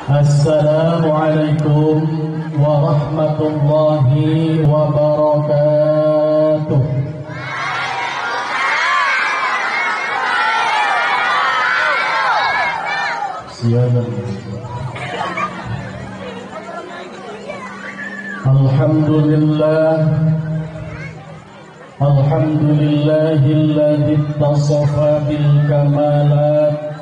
Assalamualaikum warahmatullahi wabarakatuh. Alhamdulillah, alhamdulillahilladzi ittasafa bil kamalat.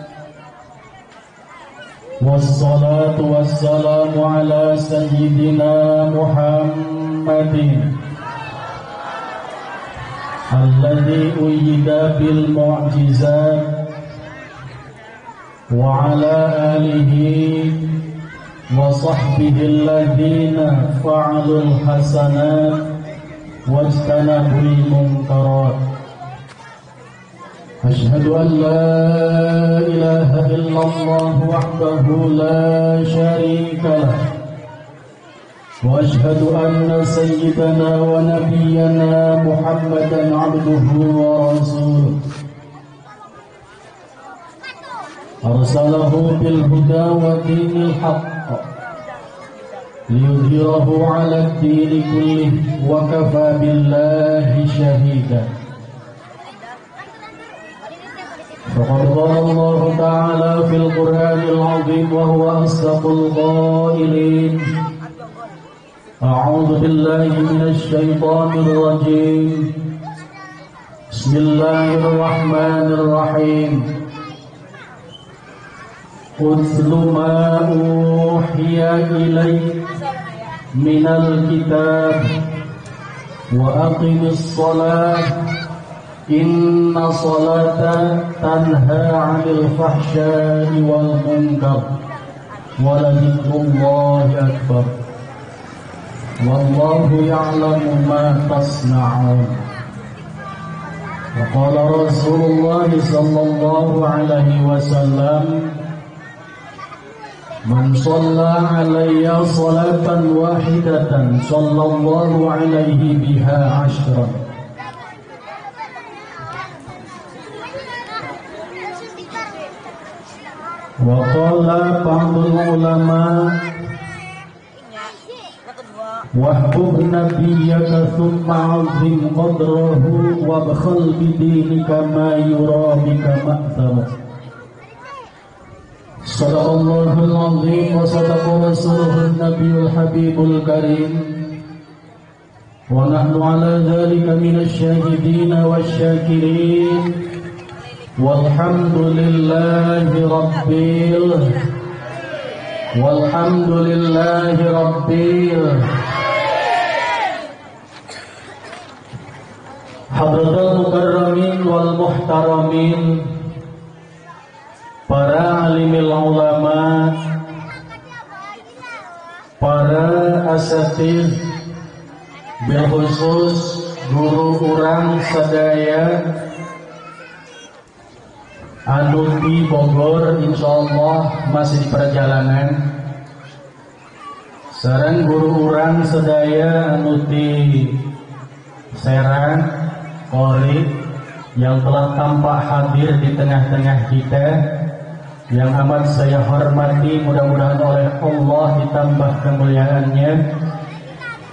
Wassalatu wassalamu ala sayyidina Muhammadin alladzi uyyida bil mu'jizat wa ala alihi wa sahbihi alladhina fa'alul hasanat wajtanabul munkarat. Ashhadu an la ilaha illallah wahdahu la syarika lah, wa ashhadu anna sayyidana wa nabiyyana Muhammadan abduhu wa rasuluh. Arsalahu bil huda wa dinil haqq liyudhhirahu 'ala ad-dini kullihi wa kafa billahi shahida. Faqad qala Allah ta'ala fil Qur'anil 'azim wa huwa asdaqul qailin. A'udzu billahi minasy syaithanir rajim. Bismillahirrahmanirrahim. Utlu ma uhiya ilaik minal kitab wa aqimis shalah inna salata tanha 'anil fahsya'i wal munkar wa la dzikrullahi akbar wallahu ya'lamu ma tasna'un. Wa qala Rasulullah sallallahu alaihi wasallam, man shalla alayya salatan wahidatan sallallahu alaihi biha ashran. Wa qala ba'dul ulama, wahbub nabiyyaka thumma 'azzim qadrahu wabkhal bidinika ma yura bika ma'thamu. Sadaqallahul azim wa sadaqa rasuluhun nabiyul habibul karim. Wa nahnu ala dhalika minasy syahidin wasyakirin. Walhamdulillahi rabbil walhamdulillahi rabbil. Hadratal mukarramin wal muhtaramin, para alimil ulama, para asatidz, bil khusus guru urang sadaya anu di Bogor, insyaallah masih di perjalanan. Sareng guru urang sadaya anu di Serang, Kori, yang telah tampak hadir di tengah-tengah kita, yang amat saya hormati, mudah-mudahan oleh Allah ditambah kemuliaannya.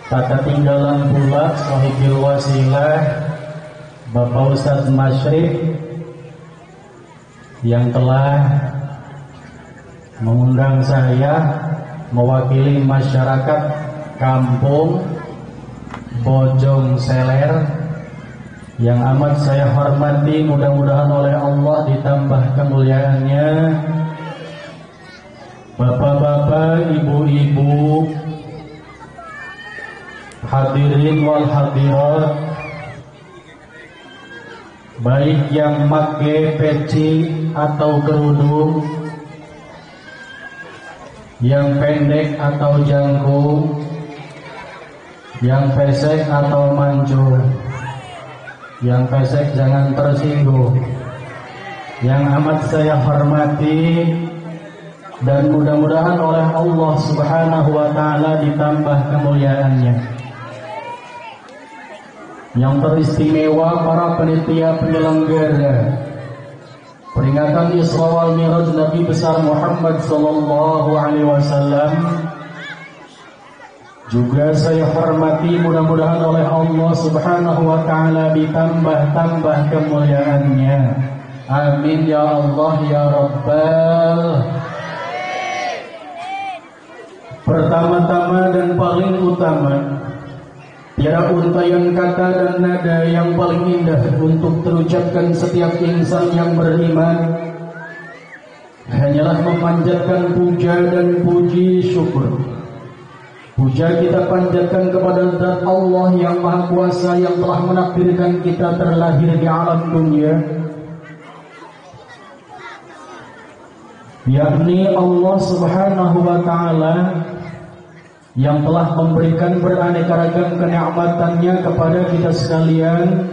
Tak ketinggalan pula sahibil wasilah Bapak Ustadz Masyrik yang telah mengundang saya mewakili masyarakat kampung Bojong Seler, yang amat saya hormati, mudah-mudahan oleh Allah ditambah kemuliaannya. Bapak-bapak, ibu-ibu, hadirin wal hadirat, baik yang make peci atau kerudung, yang pendek atau jangkung, yang pesek atau mancung. Yang pesek jangan tersinggung. Yang amat saya hormati dan mudah-mudahan oleh Allah Subhanahu wa ta'ala ditambah kemuliaannya. Yang teristimewa para panitia penyelenggara peringatan Isra wal Mi'raj Nabi besar Muhammad sallallahu alaihi wasallam. Juga saya hormati, mudah-mudahan oleh Allah Subhanahu wa taala ditambah-tambah kemuliaannya. Amin ya Allah ya Rabbal. Pertama-tama dan paling utama, tiada untaian kata dan nada yang paling indah untuk terucapkan setiap insan yang beriman hanyalah memanjatkan puja dan puji syukur. Puja kita panjatkan kepada Zat Allah yang Maha Kuasa yang telah menakdirkan kita terlahir di alam dunia, yakni Allah Subhanahu wa taala yang telah memberikan beraneka ragam kenikmatannya kepada kita sekalian,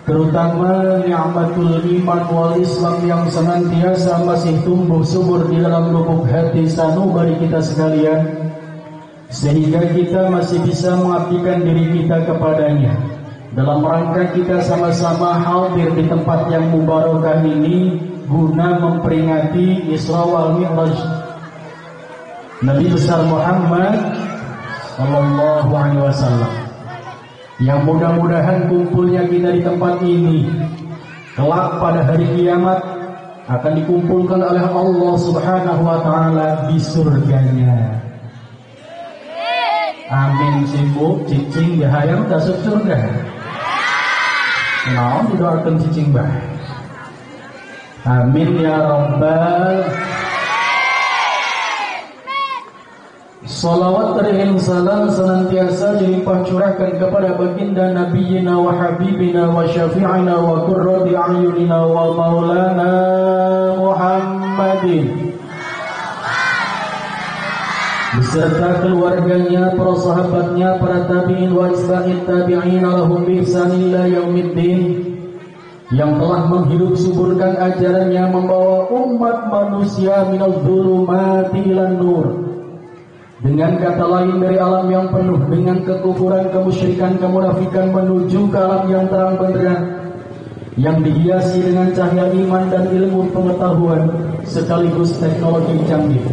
terutama nikmatul iman wal Islam yang senantiasa masih tumbuh subur di dalam lubuk hati sanubari kita sekalian, sehingga kita masih bisa mengabdikan diri kita kepadanya. Dalam rangka kita sama-sama hadir di tempat yang mubarakah ini guna memperingati Isra wal Mi'raj Nabi besar Muhammad sallallahu alaihi wasallam, yang mudah-mudahan kumpulnya kita di tempat ini kelak pada hari kiamat akan dikumpulkan oleh Allah Subhanahu wa taala di surganya. Amin. Sibuk cicing dihayang masuk surga. Naon didoakeun cicing bah. Amin ya rabbal. Salawat dan salam senantiasa dilimpah curahkan kepada baginda Nabiyina wa Habibina wa Syafi'ina wa Qurrati A'yunina wa Maulana Muhammadin beserta keluarganya, para sahabatnya, para tabi'in wa isba'in tabi'in lahum bi ihsan ila yaumiddin, yang telah menghidup suburkan ajarannya membawa umat manusia minal dzulumati ilan nur. Dengan kata lain, dari alam yang penuh dengan kekufuran, kemusyrikan, kemunafikan menuju ke alam yang terang benderang, yang dihiasi dengan cahaya iman dan ilmu pengetahuan sekaligus teknologi canggih.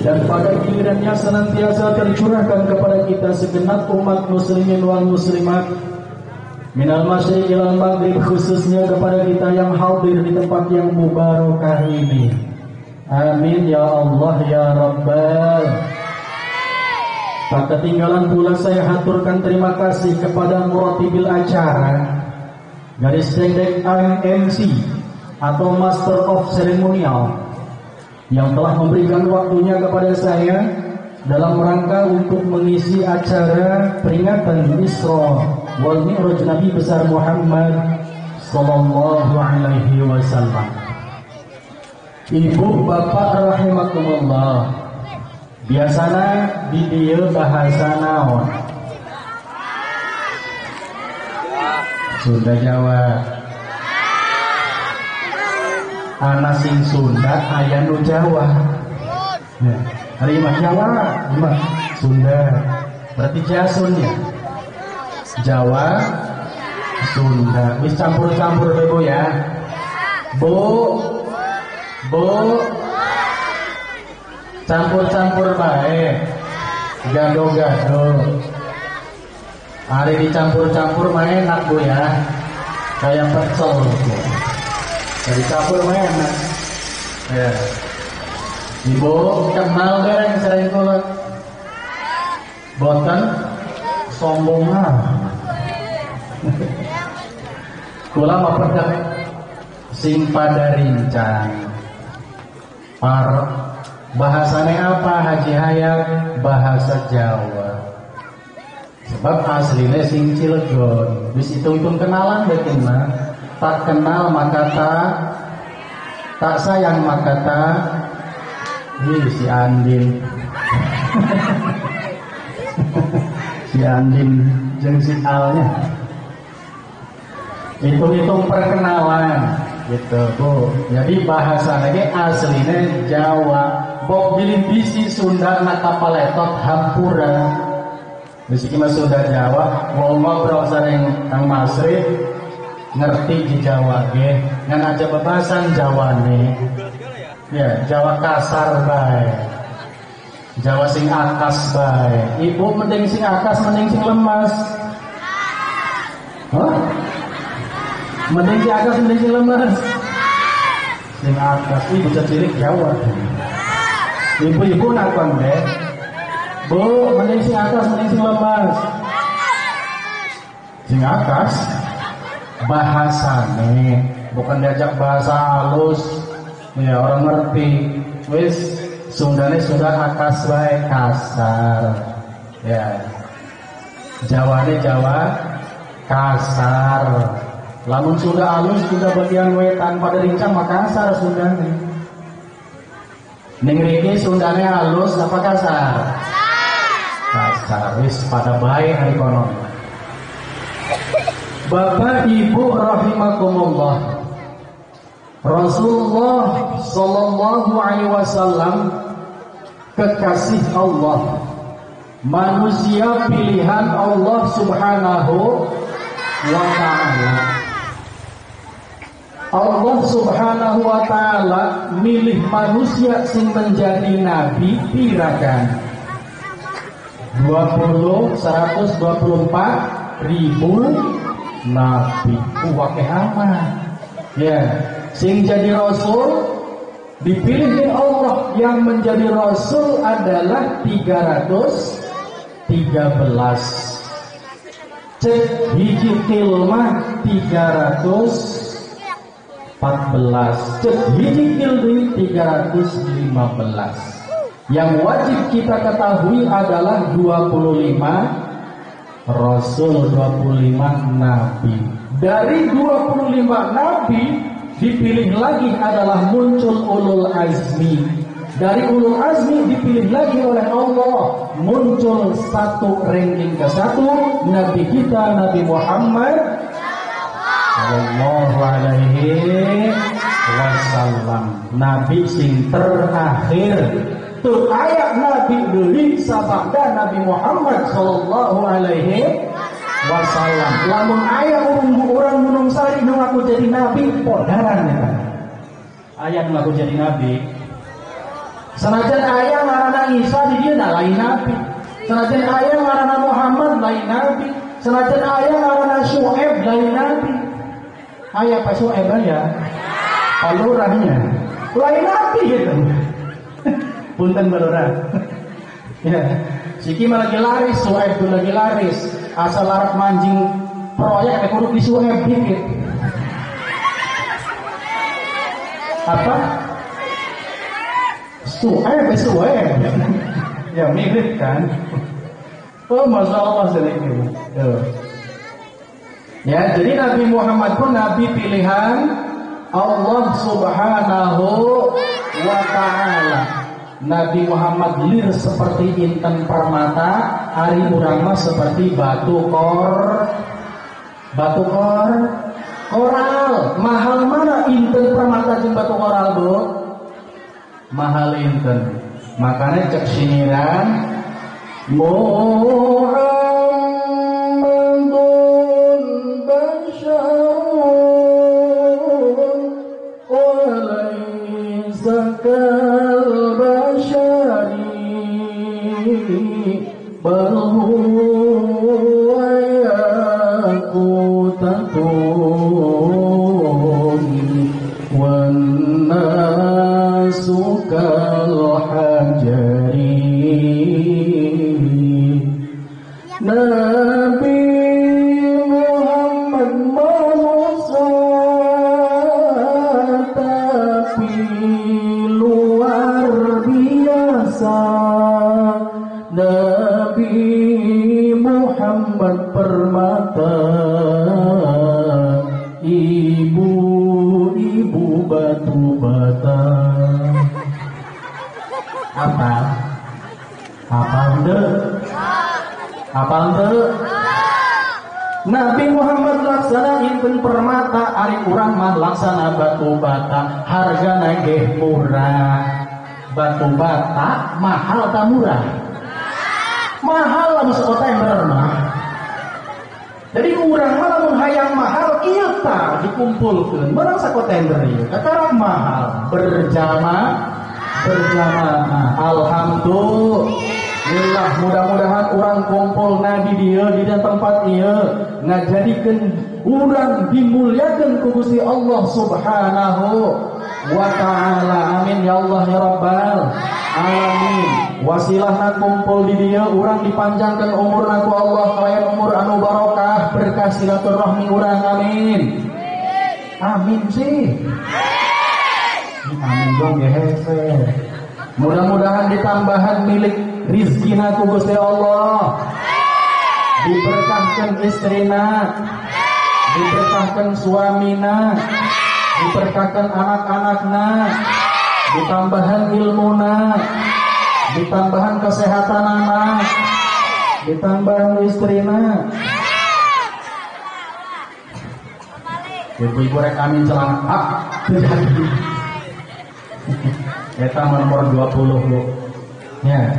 Dan pada gilirannya senantiasa tercurahkan kepada kita segenap umat muslimin wal muslimat minal masyriq ilal maghrib, khususnya kepada kita yang hadir di tempat yang mubarakah ini. Amin ya Allah ya Rabbal. Tak ketinggalan pula saya haturkan terima kasih kepada muratibil acara, garis pendek MC atau Master of Ceremonial, yang telah memberikan waktunya kepada saya dalam rangka untuk mengisi acara peringatan Isra wal Mi'raj Nabi besar Muhammad sallallahu alaihi wasallam. Ibu bapak rahimakumullah, biasanya di dieu bahasa naon? Sunda Jawa. Ana sing Sunda aya nu Jawa. Ya. Hari mah Jawa, mah Sunda. Berarti Jasun ya. Jawa, Sunda. Wis campur-campur be Bu ya. Bu. Bu. Campur-campur bae. Gado-gado. Hari dicampur-campur mah enak Bu ya. Kayak pecel Bu. Jadi campur mah enak. Ya. Ibu kenal dereng sering kula? Boten sombong ah. Kula mah pedek sing pada rincang. Par bahasane apa Haji Hayat? Bahasa Jawa. Sebab asline sing Cilegon. Wis hitung-hitung kenalan betin mah. Tak kenal maka tak sayang maka tak. Wih, si Andin. Si Andin jeung si Alnya. Hitung-hitung perkenalan gitu, Bu. Jadi bahasa lagi aslinya Jawa. Bok bilih bisi Sunda nakapaletot hampura. Bisi mah Sunda Jawa, mau ngobrol sareng Kang Masri. Ngerti di Jawa ge, ngan aja bebasan Jawane. Ya, Jawa kasar bae. Jawa sing akas bae. Ibu mending sing akas mending sing lemas. Hah? Mending sing akas mending sing lemas. Sing akas ibu cilik Jawa. Ibu-ibu nakon deh. Bu, mending sing akas mending sing lemas. Sing akas bahasane, bukan diajak bahasa halus. Ya, orang ngerti. Wis Sundane sudah akas wae kasar. Ya. Jawane Jawa kasar. Lamun Sunda halus Sunda bagian wetan pada rincang Makassar Sundane. Ning riki Sundane halus apa kasar? Kasar. Wis pada bae hari kono. Bapak Ibu rahimakumullah. Rasulullah sallallahu alaihi wasallam kekasih Allah, manusia pilihan Allah Subhanahu wa ta'ala. Allah Subhanahu wa ta'ala milih manusia sing menjadi nabi pirakan 124 ribu nabi. Wakeh amat. Ya, sing jadi rasul dipilih oleh Allah, yang menjadi rasul adalah 313. Cek hiji kilmah 314, cek hiji kildi 315. Yang wajib kita ketahui adalah 25 rasul, 25 nabi. Dari 25 nabi dipilih lagi adalah muncul ulul azmi. Dari ulul azmi dipilih lagi oleh Allah muncul satu ranking ke satu nabi kita Nabi Muhammad sallallahu alaihi wasallam, nabi sing terakhir. Tuh ayat nabi deui sabada Nabi Muhammad sallallahu alaihi wasallam. Lamun aya urang Gunung Sari nu ngaku jadi nabi podaran eta. Aya nu ngaku jadi nabi. Sanajan aya ngaranna Isa di dieu lain nabi. Sanajan aya ngaranna Muhammad lain nabi. Sanajan aya ngaranna Syuaib lain nabi. Aya Pak Syuaib aya. Palurahnya lain nabi gitu. Punten balurah. Ya. Siki mah lagi laris, Suhaib tuh lagi laris. Asal larat manjing proyek ada kudu di Suhaib dikit. Apa? Suhaib, Suhaib. Ya mirip kan? Oh, Masya Allah sedikit. Ya, jadi Nabi Muhammad pun nabi pilihan Allah Subhanahu wa ta'ala. Nabi Muhammad lir seperti intan permata, ari urang mah seperti batu koral. Mahal mana intan permata jeung batu koral, Bu? Mahal intan. Makanya cek siniran Muhammadun basyarun wa laisa kal bal huwa yaqutatun wan nasu kal hajari. Nabi Muhammad manusia tapi luar biasa. Nabi Muhammad permata, ibu-ibu batu bata. Apa? Apa ente? Apa ente? Nabi Muhammad laksana inten permata, ari urang mah laksana batu bata. Hargana ge murah. Batu bata mahal tak murah? Mahal lah masuk kota yang bener mah. Jadi urang mah lamun hayang mahal ieu tah dikumpulkeun. Meunang sakotender ieu. Kakarak mahal berjamaah berjamaah. Alhamdulillah, mudah-mudahan urang kumpul na di dieu di tempat ieu ngajadikeun urang dimuliakeun ku Gusti Allah Subhanahu wa ta'ala. Amin ya Allah ya Rabbal alamin. Wasilahna kumpul di dieu urang dipanjangkeun umurna ku Allah kalayan umur anu barokah berkah silaturahmi urang. Amin. Amin sih. Amin dong ya hese. Mudah-mudahan ditambahan milik rizkina ku Gusti Allah. Diberkahkan istrina, diberkahkan suamina, diberkahkan anak-anakna, ditambahan ilmuna, ditambahan kesehatan anak, ditambahan istrina. Ibu-ibu rek amin celana ah terjadi. Eta nomor 20 Bu. Ya.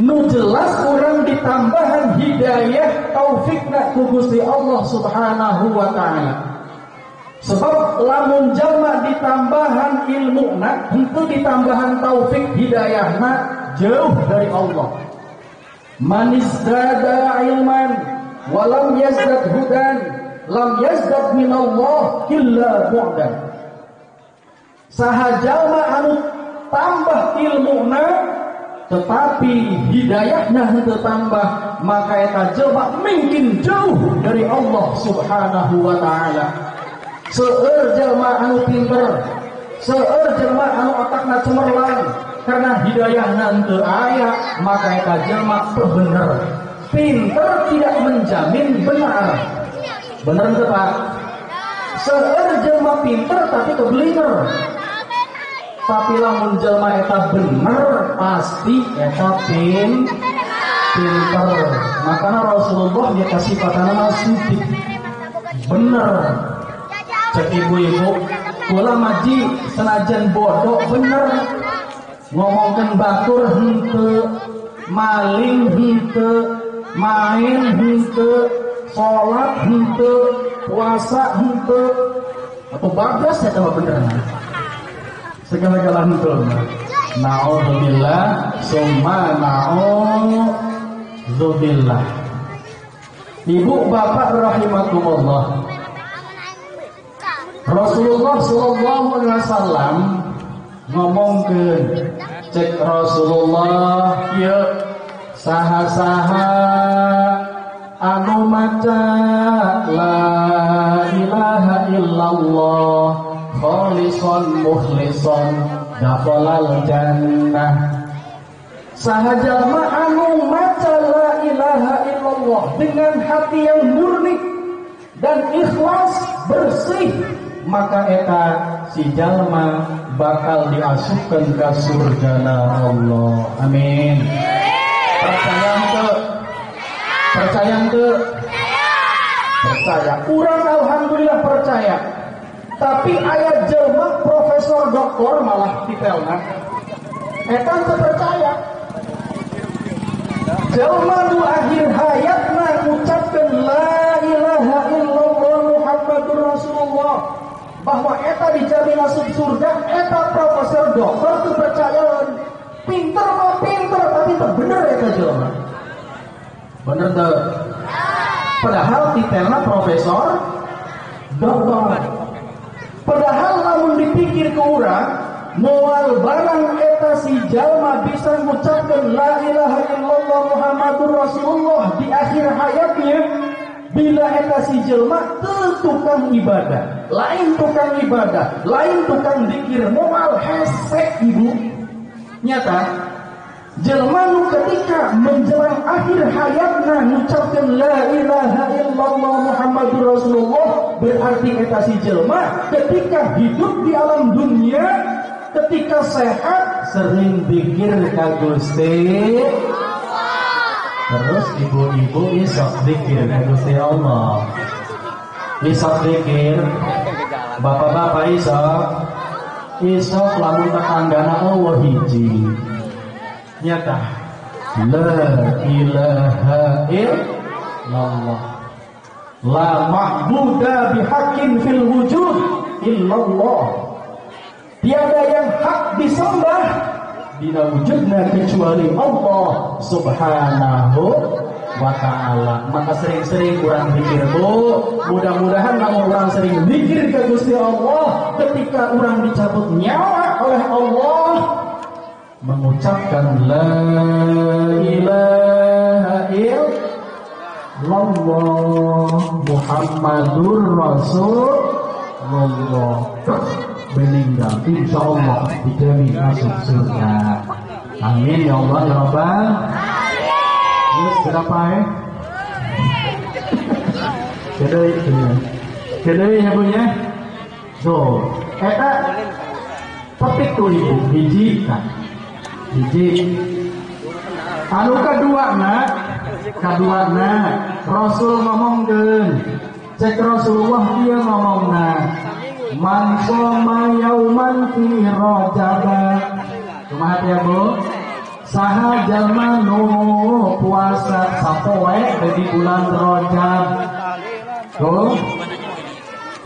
Nu jelas urang ditambahan hidayah taufikna ku Gusti Allah Subhanahu wa ta'ala. Sebab lamun jalma ditambahan ilmuna, henteu ditambahan taufik hidayahna jauh dari Allah. Manizdada ilman walam yazdad hudan lam yazdad minallah illa bu'dan. Saha jalma anu tambah ilmuna tetapi hidayahna henteu tambah, maka eta jelma mungkin jauh dari Allah Subhanahu wa ta'ala. Seueur jelma anu pinter, seueur jelma anu otakna cemerlang, karena hidayahna henteu aya, maka eta jelma teu bener. Pinter tidak menjamin benar. Bener henteu Pak? Seueur jelma pinter tapi kebelinger. Tapi lamun jelma eta bener pasti eta pinter. Makanya Rasulullah dia kasih patana sidik bener. Cek ibu-ibu kula maji senajan bodoh bener, ngomongkeun batur henteu, maling henteu, main henteu, salat henteu, puasa henteu, atau bagas eta mah bener. Segala-gala henteu. Na'udzubillah summa na'udzubillah. Ibu bapak rahimakumullah, Rasulullah sallallahu alaihi wasallam ngomongkeun, cek Rasulullah ieu saha-saha anu maca la ilaha illallah kholison muhlison dakhalal jannah. Saha jalma anu maca la ilaha illallah dengan hati yang murni dan ikhlas bersih, maka eta si jalma bakal diasupkan ke surgana Allah. Amin. Percaya henteu? Percaya henteu? Percaya. Urang alhamdulillah percaya. Tapi aya jelma profesor doktor malah titelna eta teu percaya. Jelma nu akhir hayatna ngucapkeun la ilaha illallah Muhammadur Rasulullah, bahwa eta dijamin masuk surga, eta profesor doktor teu percaya. Pinter mah pinter tapi teu bener eta jelma. Bener teu? Padahal titelna profesor doktor. Padahal lamun dipikir ke urang, moal barang eta si jalma bisa ngucapkeun la ilaha illallah Muhammadur Rasulullah di akhir hayatnya, bila eta si jelma teu tukang ibadah, lain tukang ibadah, lain tukang zikir, moal hese ibu. Nyata jelma nu ketika menjelang akhir hayatna ngucapkeun la ilaha illallah Muhammadur Rasulullah, berarti eta si jelma ketika hidup di alam dunia, ketika sehat sering zikir ka Gusti. Terus ibu-ibu isok zikir ka Gusti Allah, isok zikir, bapak-bapak isok, isok lamun tetanggana Allah hiji. Nyata la ilaha illallah. La ma'buda bihaqqin fil wujud illallah. Tiada yang hak disembah dina wujudna kecuali Allah Subhanahu wa ta'ala. Maka sering-sering urang zikir, Bu. Mudah-mudahan lamun urang sering zikir ke Gusti Allah, ketika urang dicabut nyawa oleh Allah mengucapkan la ilaha illallah Muhammadur Rasulullah, meninggal insya Allah dijamin masuk surga. Amin ya Allah ya Rabbal. Terus berapa ya? Jadi ya punya. So, eta petik tuh ibu hiji kan. Hiji. Anu kedua na Rasul ngomongkeun. Cek Rasulullah dia ngomongna, man shoma yauman fi Rajab. Kumaha ya, Bu? Saha jalma nu puasa sapoe di bulan Rajab. Tuh.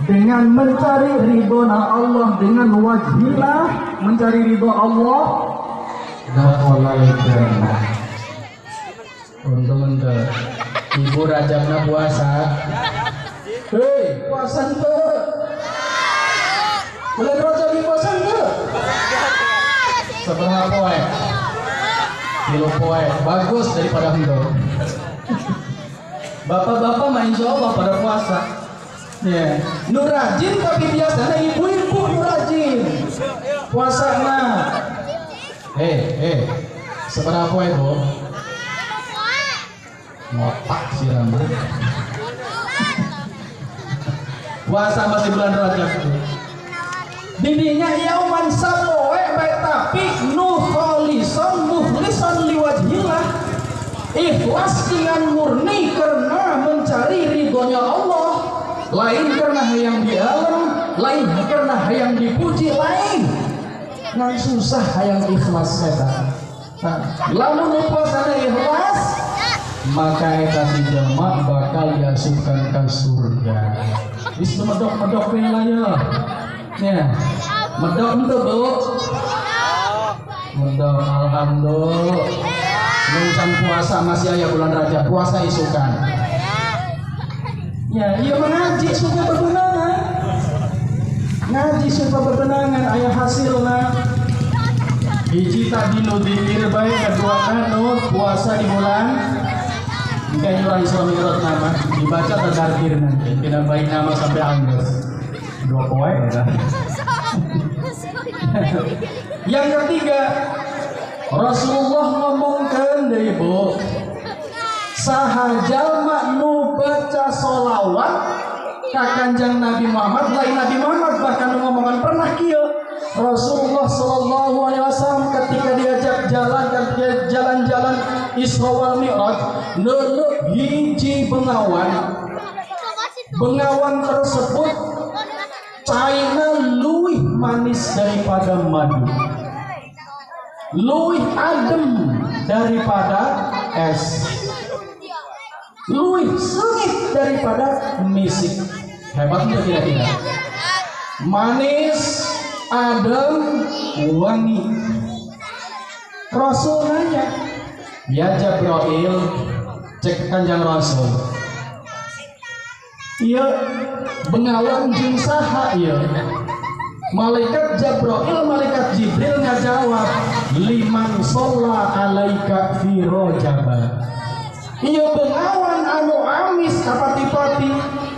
Dengan mencari ridho Allah, dengan wajhilah mencari ridho Allah, dakhalal jannah. Untung ente ibu Rajabna puasa. Hei, puasa ente. Bulan Rajab puasa ente. Seberapa poe? Kilo poe, bagus daripada hendo. Bapak-bapak mah insya Allah pada puasa. Ya, nu rajin tapi biasanya ibu-ibu nu rajin puasa mah. Seberapa poe, Bu? Ngotak sih Rama. Puasa masih bulan Rajab itu. Didinya yauman sapoe bae tapi nu kholison mukhlisan liwajhillah. Ikhlas dengan murni karena mencari ridhonya Allah, lain karena hayang dialem, lain karena hayang dipuji, lain. Ngan susah hayang ikhlas eta. Nah, lamun puasana ikhlas, maka eta si jelema bakal diasupkan ke surga. Wis medok-medok we lah ya. Ya. Medok henteu, Bu? Medok, alhamdulillah. Nungsan puasa masih aya bulan Rajab, puasa isukan. Ya, iya mengaji supaya berbenangan. Ngaji supaya berbenangan aya hasilna. Hiji tadi nu dzikir bae, kedua nu puasa di bulan kayaknya orang Isra Mi'raj nama dibaca tadarkir nanti tidak baik nama sampai anggus dua poe ya. Yang ketiga Rasulullah ngomongkeun deui, Bu, saha jalma nu baca sholawat ka Kanjeng Nabi Muhammad, lain Nabi Muhammad bahkan ngomongan pernah kieu. Rasulullah sallallahu alaihi wasallam ketika diajak jalan, ketika jalan-jalan Isra wal Mi'raj, neuleuh hiji bengawan. Bengawan tersebut caina luwih manis daripada madu, luwih adem daripada es, luwih sengit daripada misik. Hebat itu kira-kira. Manis, adem, wangi. Rasul nanya, ya Jibril, cek Kanjeng Rasul, iya bengawan jeung saha ieu? Malaikat Jibril, malaikat Jibril ngajawab, liman sholla alaika fi Rajab. Iya bengawan anu amis kapati-pati,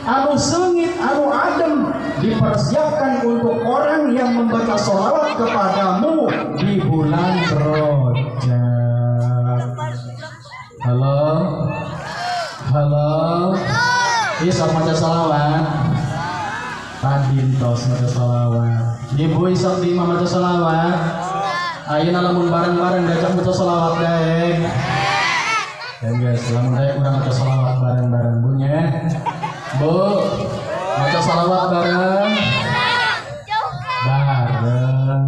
anu sengit, anu adem, dipersiapkan untuk orang yang membaca sholawat kepadamu di bulan Rajab. Halo, halo, ini sok maca sholawat. Tadi tos maca sholawat. Ibu isok di imam maca sholawat. Ayeuna lamun bareng-bareng diajak maca sholawat daek. Ya guys, lamun daek urang maca sholawat bareng-bareng Bu nya. Bu, maca sholawat bareng. Bareng.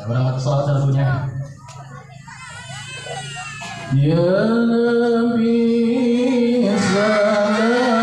Urang maca sholawat lagunya. Ya Nabi salam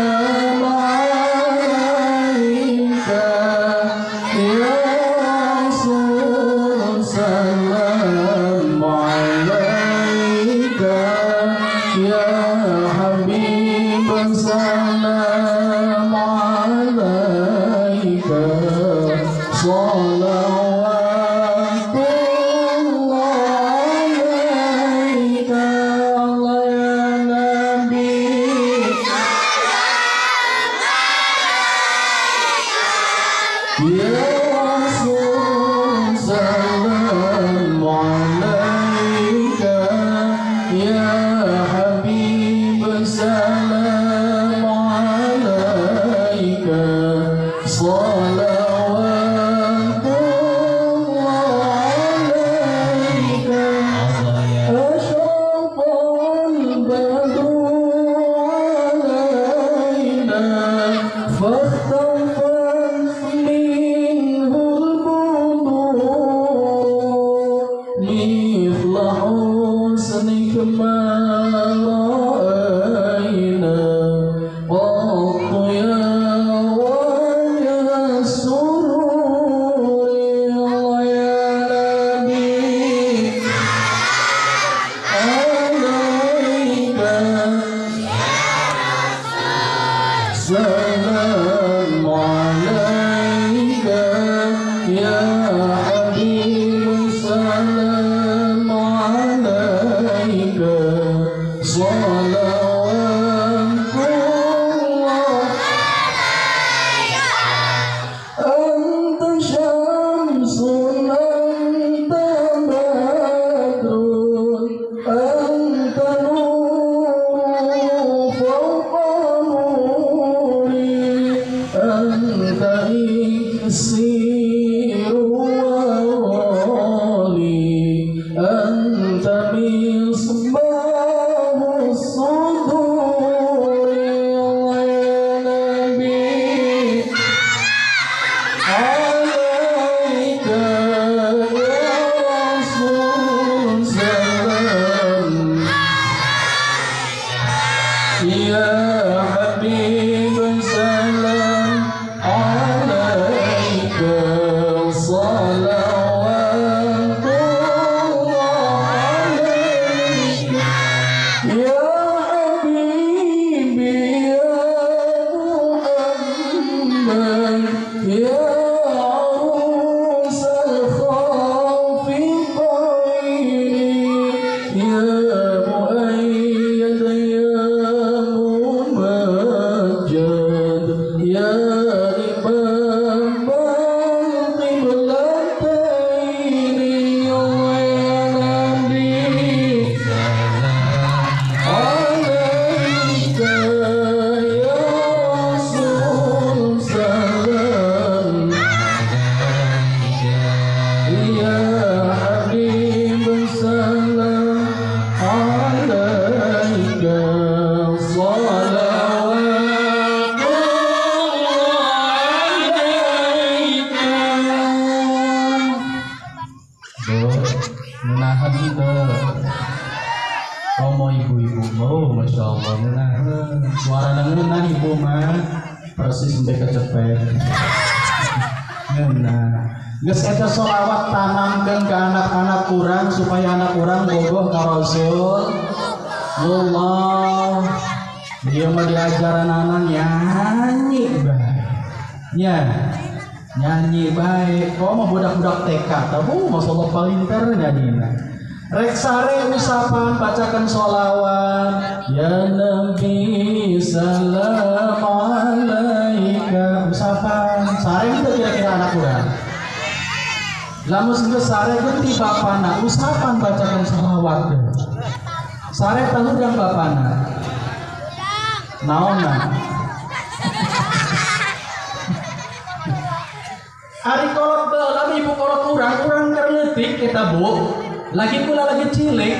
حسنك ما رأينا قط يا وجه السرور. يا نبي عليك سلام عليك يا حبيب سلام عليك صلوات الله. أنت شمس أنت بدر أنت نور فوق نوري أنت إكسير وغالي أنت مصباح الصدور. يا نبي عليك يا رسول سلام يا حبيب سلام عليك صلوات الله عليك يا حبيبي يا محمد يا عروس الخافقين يا مؤيد يا ممجد يا إمام القبلتين. يا نبي عليك يا رسول سلام يا حبيب سلام عليك صلوات الله عليك. Menahan itu Omo ibu-ibu, oh masya Allah, menahan suara ngenah ibu mah persis sampai kecepet. Ngenah. Geus eta sholawat tanamkeun ke anak-anak urang supaya anak urang bogoh ka Rasul. Allah, dia mah diajaran anak nyanyi bae. Nya, nyanyi bae. Kok mah budak-budak TK, tahu masalah palinter nyanyina. Rek sare usapan bacakan sholawat. Ya Nabi salam alaika. Usapan sare itu kira-kira anak urang. Lamun geus sare geuti bapana usapan bacakan sholawat. Sare tahudang bapana. Naonna? Ari kolot baheula ibu kolot urang, urang keur leutik eta Bu. Lagi pula lagi cilik,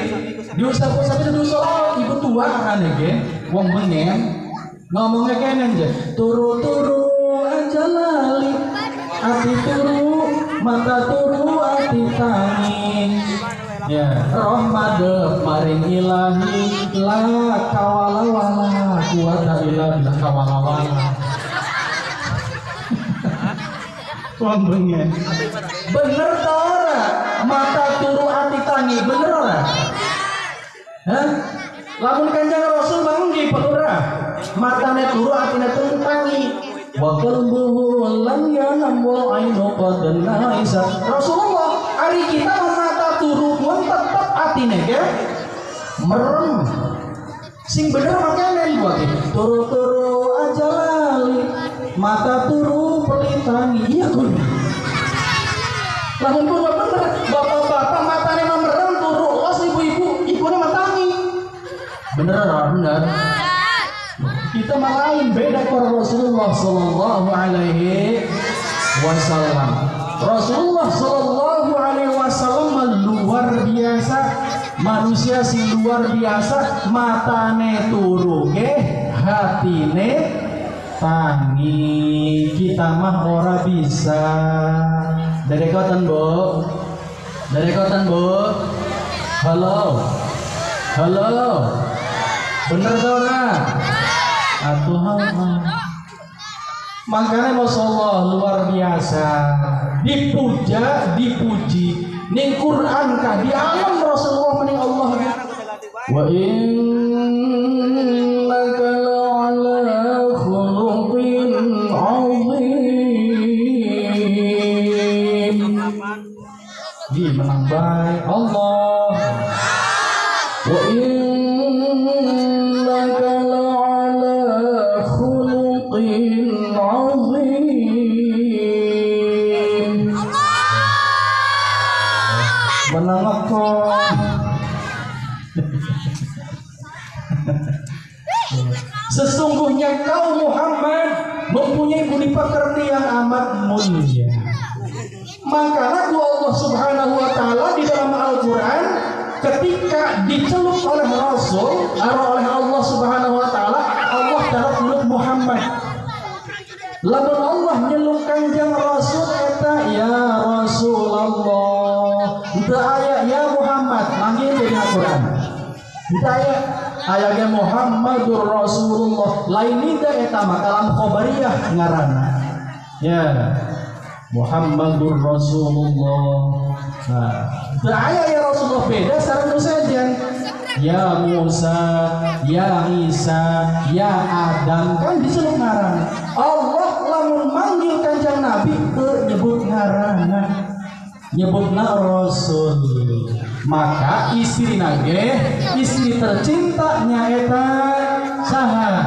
diusap-usap itu diusap ibu tua kan ge, wong bengen ngomongnya kenen je, turu-turu aja lali, ati turu, mata turu, ati tangi. Ya, roh madep maring ilahi, la kawala wala kuwata illa billah kawala wala. Wong bengen. Bener ta ora? Mata turu ati tangi, bener ora? Hah? Lamun Kanjeng Rasul manggi ora? Matane turu atine tangi. Wa qalbuhu lam yanam wal ainu qad naisa. Rasulullah ari kita mata turu pun tetep atine ge merem. Sing bener makane buat turu-turu aja lali, mata turu pelitangi. Iya kun. Lamun pun bener, bapak-bapak matane mah merem turu, los ibu-ibu ibune mah tangi. Bener ora bener? Kita mah lain beda karo Rasulullah sallallahu alaihi wasallam. Rasulullah sallallahu alaihi wasallam luar biasa, manusia sing luar biasa, matane turu ge hatine tangi. Kita mah ora bisa. Dari koten Bu, dari koten Bu. Halo, halo, bener tau ora? Atuh makanya Masya Allah luar biasa dipuja, dipuji ning Quran kah di alam Rasulullah mening Allah. Wa innaka la'ala khuluqin 'azim. Di menang bae Allah. Wa innaka la'ala khuluqin 'azim. Menang aku. Sesungguhnya kau Muhammad mempunyai budi pekerti yang amat mulia. Maka lagu Allah Subhanahu wa taala di dalam Al-Qur'an ketika dicelup oleh Rasul atau oleh Allah Subhanahu wa taala, Allah dalam nyeluk Muhammad. Lamun Allah nyeluk Kanjeng Rasul eta ya Rasulullah. Teu aya ya Muhammad manggil di Al-Qur'an. Teu aya aya ge Muhammadur Rasulullah. Lain nida eta mah kalam khabariyah ngaranna. Ya. Muhammadur Rasulullah. Nah, teu aya ya Rasulullah beda sareng nu sejen. Ya Musa, ya Isa, ya Adam kan diceluk ngaran. Allah lamun manggil Kanjeng Nabi teu nyebut ngaranna. Nyebutna Rasul. Maka istri nage, istri tercinta nyaeta saha?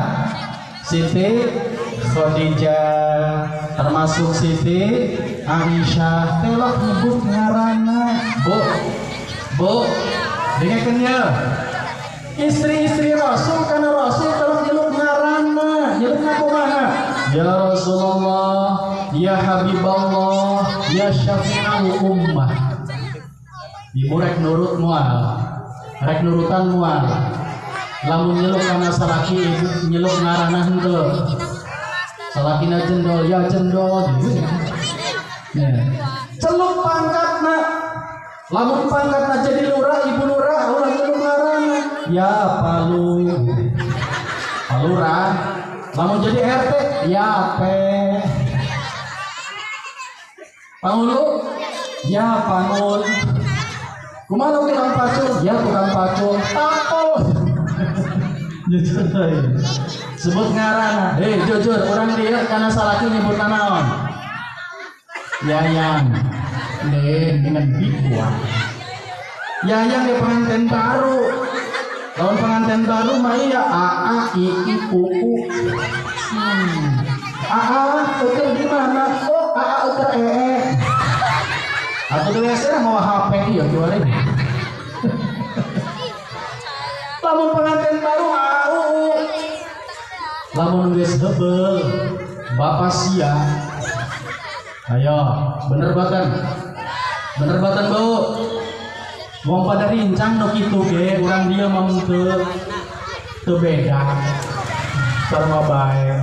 Siti Khadijah, termasuk Siti Aisyah telah nyebut ngaranna. Bu, bu, dengarkeun ya. Istri-istri Rasul karena Rasul telah nyeluk ngaranna, nyelukna kumaha? Ya Rasulullah, ya Habiballah, ya Syafi'al Ummah. Ibu rek nurut mual, rek nurutan mual. Lamun nyeluk kana salaki ibu nyeluk ngaranna henteu. Salakina jendol, ya jendol gitu. Ya. Celuk pangkatna. Lamun pangkatna jadi lurah, ibu lurah ulah nyeluk ngaranna. Ya Palu. Palurah. Lamun jadi RT, ya P. Pangulu, ya Pangul. Kumaha tukang pacul? Ya tukang pacul. Tapol. Jujur euy. Sebut ngaranna. Hei jujur, urang dieu kana salaki nyebut naon? Yayang. Deh, dengan bikuah. Yayang ya pengantin baru. Lawan pengantin baru mah iya A A I I U U. A A eueuh di mana? Oh, A A eueuh E E. Atau biasa mau HP iya kiwari. Lamun pengantin baru A U U. Lamun geus heubeul bapak sia. Ayo, bener batan. Bener batan, Bu. Wong pada rincang nu kitu ge, urang dieu mah teu teu beda. Sarua bae.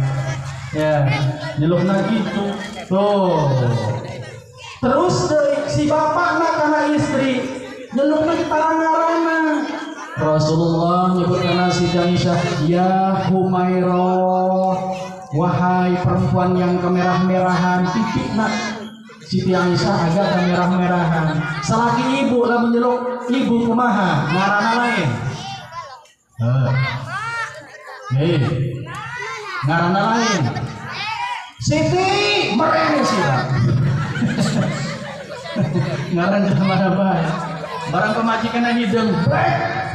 Ya, nyelukna kitu. Tuh. Terus si bapakna kana istri nyelukna tarang-ngaranna. Rasulullah nyebut kana Siti Aisyah, ya Humairah, wahai perempuan yang kemerah-merahan pipikna. Siti Aisyah agak kemerah-merahan. Salaki ibu lah menyeluk ibu kumaha, ngaranna lain. Hei, ngaranna lain. Siti merene sira. Ngaran jelema bae. Barang pemajikan hideung, brek.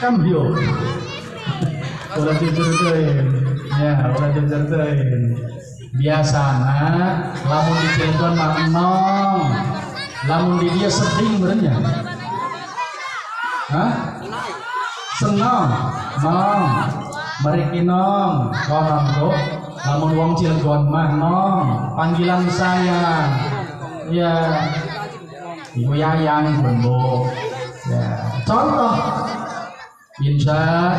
Kambio. Ulah jujur teuing. Ya, ulah jujur teuing. Biasana lamun di Cilegon mah enong. Lamun di dia sedih meureunnya. Hah? Senong, nong. Meriki nong, konon kok. Lamun wong Cilegon mah nong, panggilan sayang. Ya. Ibu Yayang Bumbu. Ya. Contoh Insya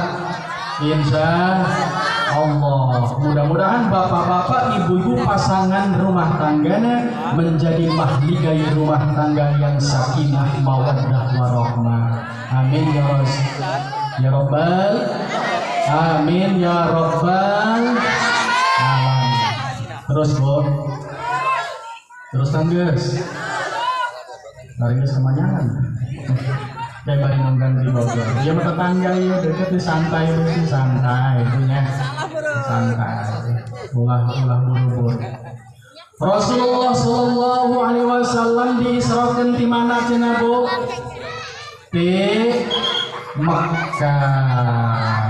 Allah. Mudah-mudahan bapak-bapak, ibu-ibu pasangan rumah tanggana menjadi mahligai rumah tangga yang sakinah, mawaddah, warahmah. Amin ya ya Rabbal. Amin ya Rabbal alamin. Terus Bu. Terus tangges. Lari kemanyangan. Kayak bari nonggang di Bogor. Dia mah tetangga ya deket di santai sih santai punya. Santai. Ulah buru-buru. Rasulullah sallallahu alaihi wasallam diisrakeun di mana cenah Bu? Di Makkah.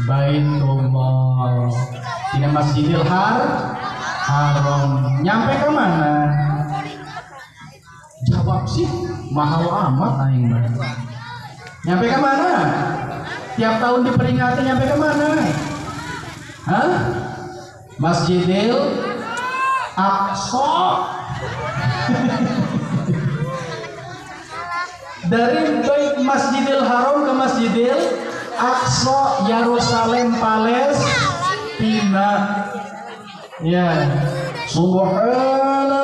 Baitullah. Di Masjidil Haram. Nyampe ke mana? Jawab sih, mahal amat aing mah. Nyampe ke mana? Tiap tahun diperingati nyampe ke mana? Hah? Masjidil Aqsa. Dari Masjidil Haram ke Masjidil Aqsa, Yerusalem, Palestina. Ya, subhanallah.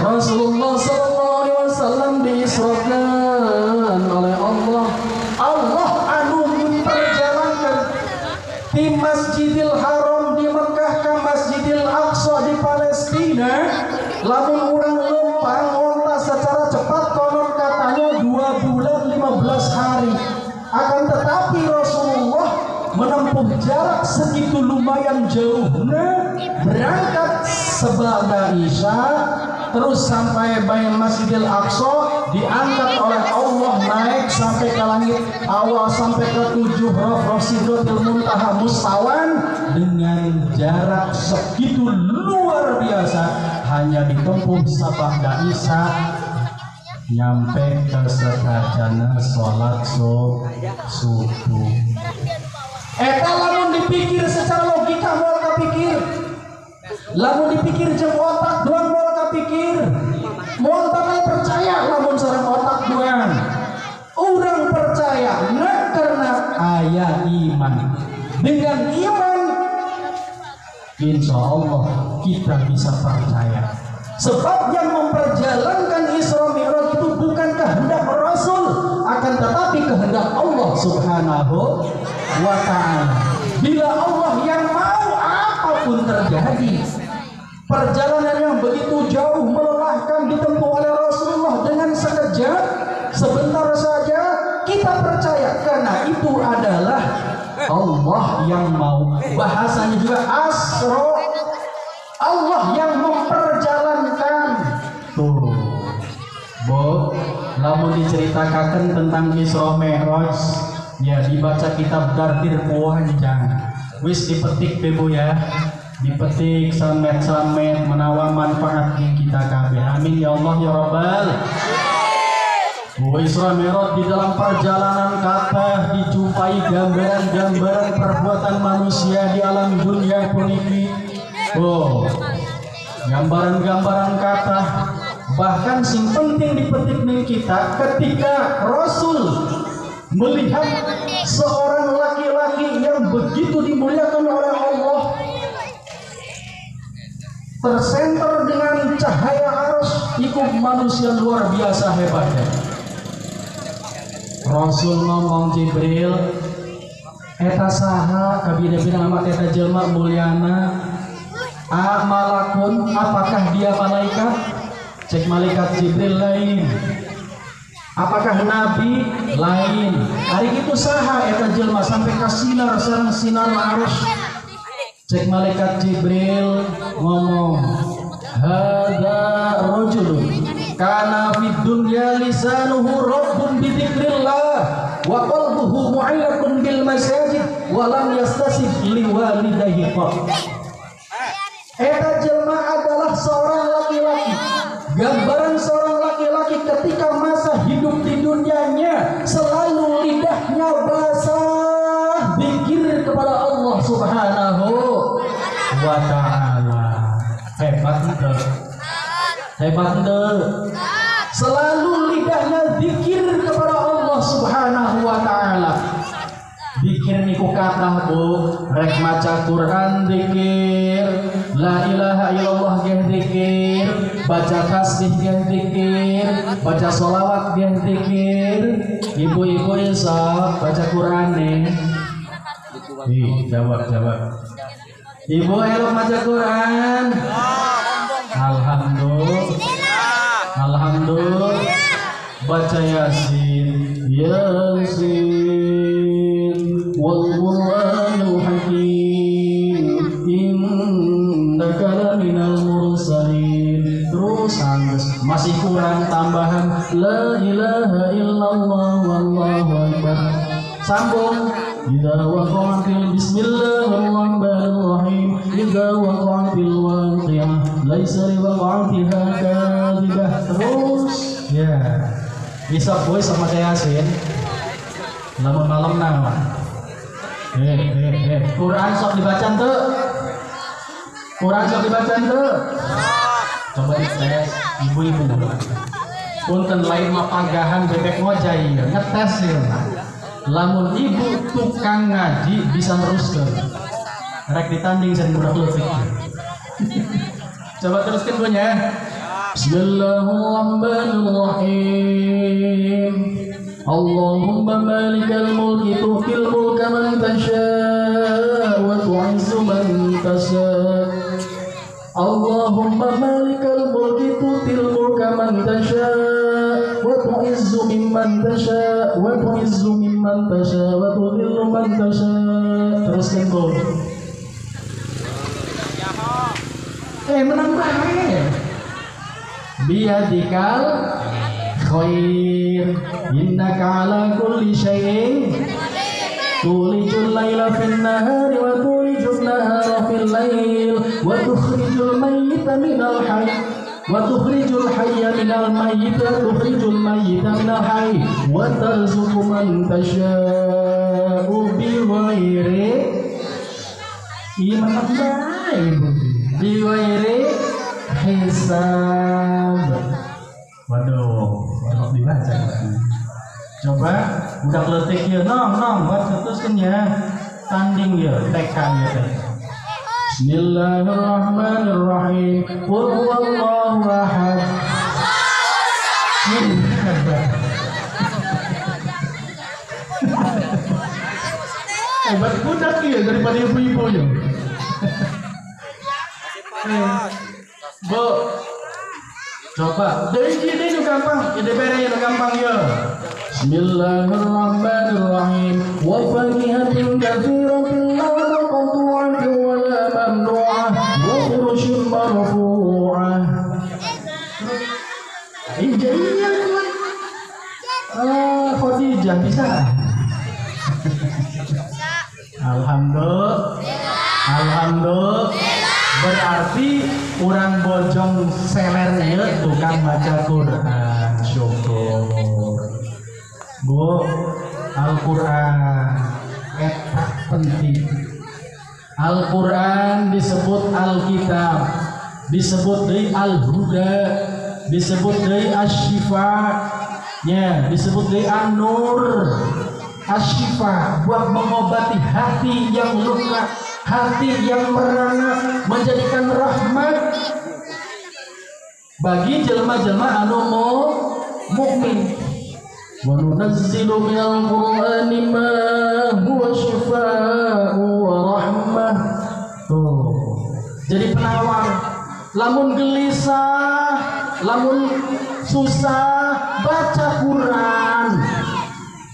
Rasulullah sallallahu alaihi wasallam diisrakan oleh Allah. Allah anu memperjalankan di Masjidil Haram di Mekah ke Masjidil Aqsa di Palestina. Lamun urang lempang onta secara cepat konon katanya 2 bulan 15 hari. Akan tetapi Rasulullah menempuh jarak segitu lumayan jauhnya, berangkat sebada Isya terus sampai bayang Masjidil Aqsa, diangkat oleh Allah naik sampai ke langit awal sampai ke 7 roh Sidratil Muntaha Mustawan dengan jarak segitu luar biasa hanya ditempuh sabada Isya nyampe ke sekajana sholat subuh. Eta lamun dipikir secara logika moal kapikir, lamun dipikir jeung otak doang moal kapikir, moal bakal percaya lamun sareng otak doang. Urang percaya nah karena aya iman. Dengan iman insya Allah kita bisa percaya. Sebab yang memperjalankan Isra Mi'raj itu bukan kehendak Rasul, akan tetapi kehendak Allah Subhanahu wa ta'ala. Bila Allah yang mau, apapun terjadi. Perjalanan yang begitu jauh melelahkan ditempuh oleh Rasulullah dengan sekejap, sebentar saja, kita percaya karena itu adalah Allah yang mau. Bahasanya juga asra, Allah yang memperjalankan. Tuh, Bu, lamun diceritakan tentang Isra Mi'raj, ya dibaca kitab Dardir Panjang. Wis dipetik Ibu ya. Dipetik samet-samet menawa manfaat kita kabeh. Amin ya Allah ya Rabbal. Isra Mi'raj di dalam perjalanan kata dijumpai gambaran-gambaran perbuatan manusia di alam dunia puniki. Oh, gambaran-gambaran kata bahkan sing penting dipetik ning kita ketika Rasul melihat seorang laki-laki yang begitu dimuliakan oleh Allah, tersenter dengan cahaya arus, ikut manusia luar biasa hebatnya. Rasul ngomong Jibril, eta saha kabina-bina amat eta jelma mulyana, a malakun, apakah dia malaikat? Cek malaikat Jibril lain. Apakah nabi lain? Hari itu saha eta jelma sampai ka sinar sareng sinar arus. Cek malaikat Jibril ngomong, hadza rajulun kana fid dunya lisanuhu rabbun bi dzikrillah wa qalbuhu mu'allaqun bil masajid wa lam yastasib liwalidayhi qat. Eta jelma adalah seorang laki-laki. Gambaran seorang laki-laki ketika masa hidup di dunianya selalu lidahnya basah zikir kepada Allah Subhanahu wa ta'ala. Hebat ente. Hebat ente. Selalu lidahnya zikir kepada Allah Subhanahu wa ta'ala. Zikir niku kathah Bu, rek maca Quran zikir, la ilaha illallah geh zikir, baca tasbih geh zikir, baca sholawat geh zikir. Ibu-ibu insaf baca Quran nih. Ih, jawab. Ibu elok maca Quran. Alhamdulillah. Alhamdulillah. Baca Yasin, Yasin wal Qur'anul Hakim innaka laminal mursalin. Terus masih kurang tambahan la ilaha illallah wallahu akbar. Sambung idza waqa'atil bismillahirrahmanirrahim idza waqa'atil waqi'ah laisa liwaqa'atiha kadhibah. Terus ya. Bisa boy sama saya Yasin. Lamun malam nah. Quran sok dibaca tuh. Quran sok dibaca tuh. Coba dites ibu-ibu. Punten lain mah pagahan bebek ngojay ngetes ya. Lamun ibu tukang ngaji bisa neruskeun. Rek ditanding sering budak leutik. Coba teruskan Bu nya. Bismillahirrahmanirrahim. Allahumma malikal mulki tu'til mulka man tasha' wa tu'izzu man tasha'. Allahumma malikal mulki tu'til mulka man tasha' wa tu'izzu mimman tasha' wa tu'izzu mimman tasha' wa tudhillu man tasha'. Teruskan Bu. Menang bae. Biyadikal khair innaka ala kulli syai'in tulijul laila fin nahari wa tulijul nahara fil lail wa tukhrijul mayyita minal hayy wa tukhrijul hayya minal mayyit wa tukhrijul mayyita minal hayy wa tarzuqu man tasha'u bighairi iman bighairi hisab. Waduh, kalau dibaca. Coba budak leutik ieu nong baca teruskeun ya. Tanding ya TK ya teh. Bismillahirrahmanirrahim. Qul huwallahu ahad. Hebat budak ieu daripada ibu-ibu ya. Bu, coba dari ide nu gampang, ide bere nu gampang ya. Bismillahirrahmanirrahim. Wa fakihatin katsiratin la maqtu'atin wa la mamnu'ah wa furushin marfu'ah. Iya iya. Khadijah bisa. Alhamdulillah. Alhamdulillah. Berarti orang bojong seler ieu tukang baca Quran. Syukur. Bu, Al-Quran eta penting. Al-Quran disebut Alkitab, disebut deui Al-Huda, disebut deui Asy-Syifa, ya, disebut deui An-Nur. Asy-Syifa buat mengobati hati yang luka, hati yang merana, menjadikan rahmat bagi jelma-jelma anu mukmin. Wa nunazzilu minal Qur'ani ma huwa syifaa'un wa rahmah. Tuh. Jadi penawar. Lamun gelisah, Lamun susah baca Quran.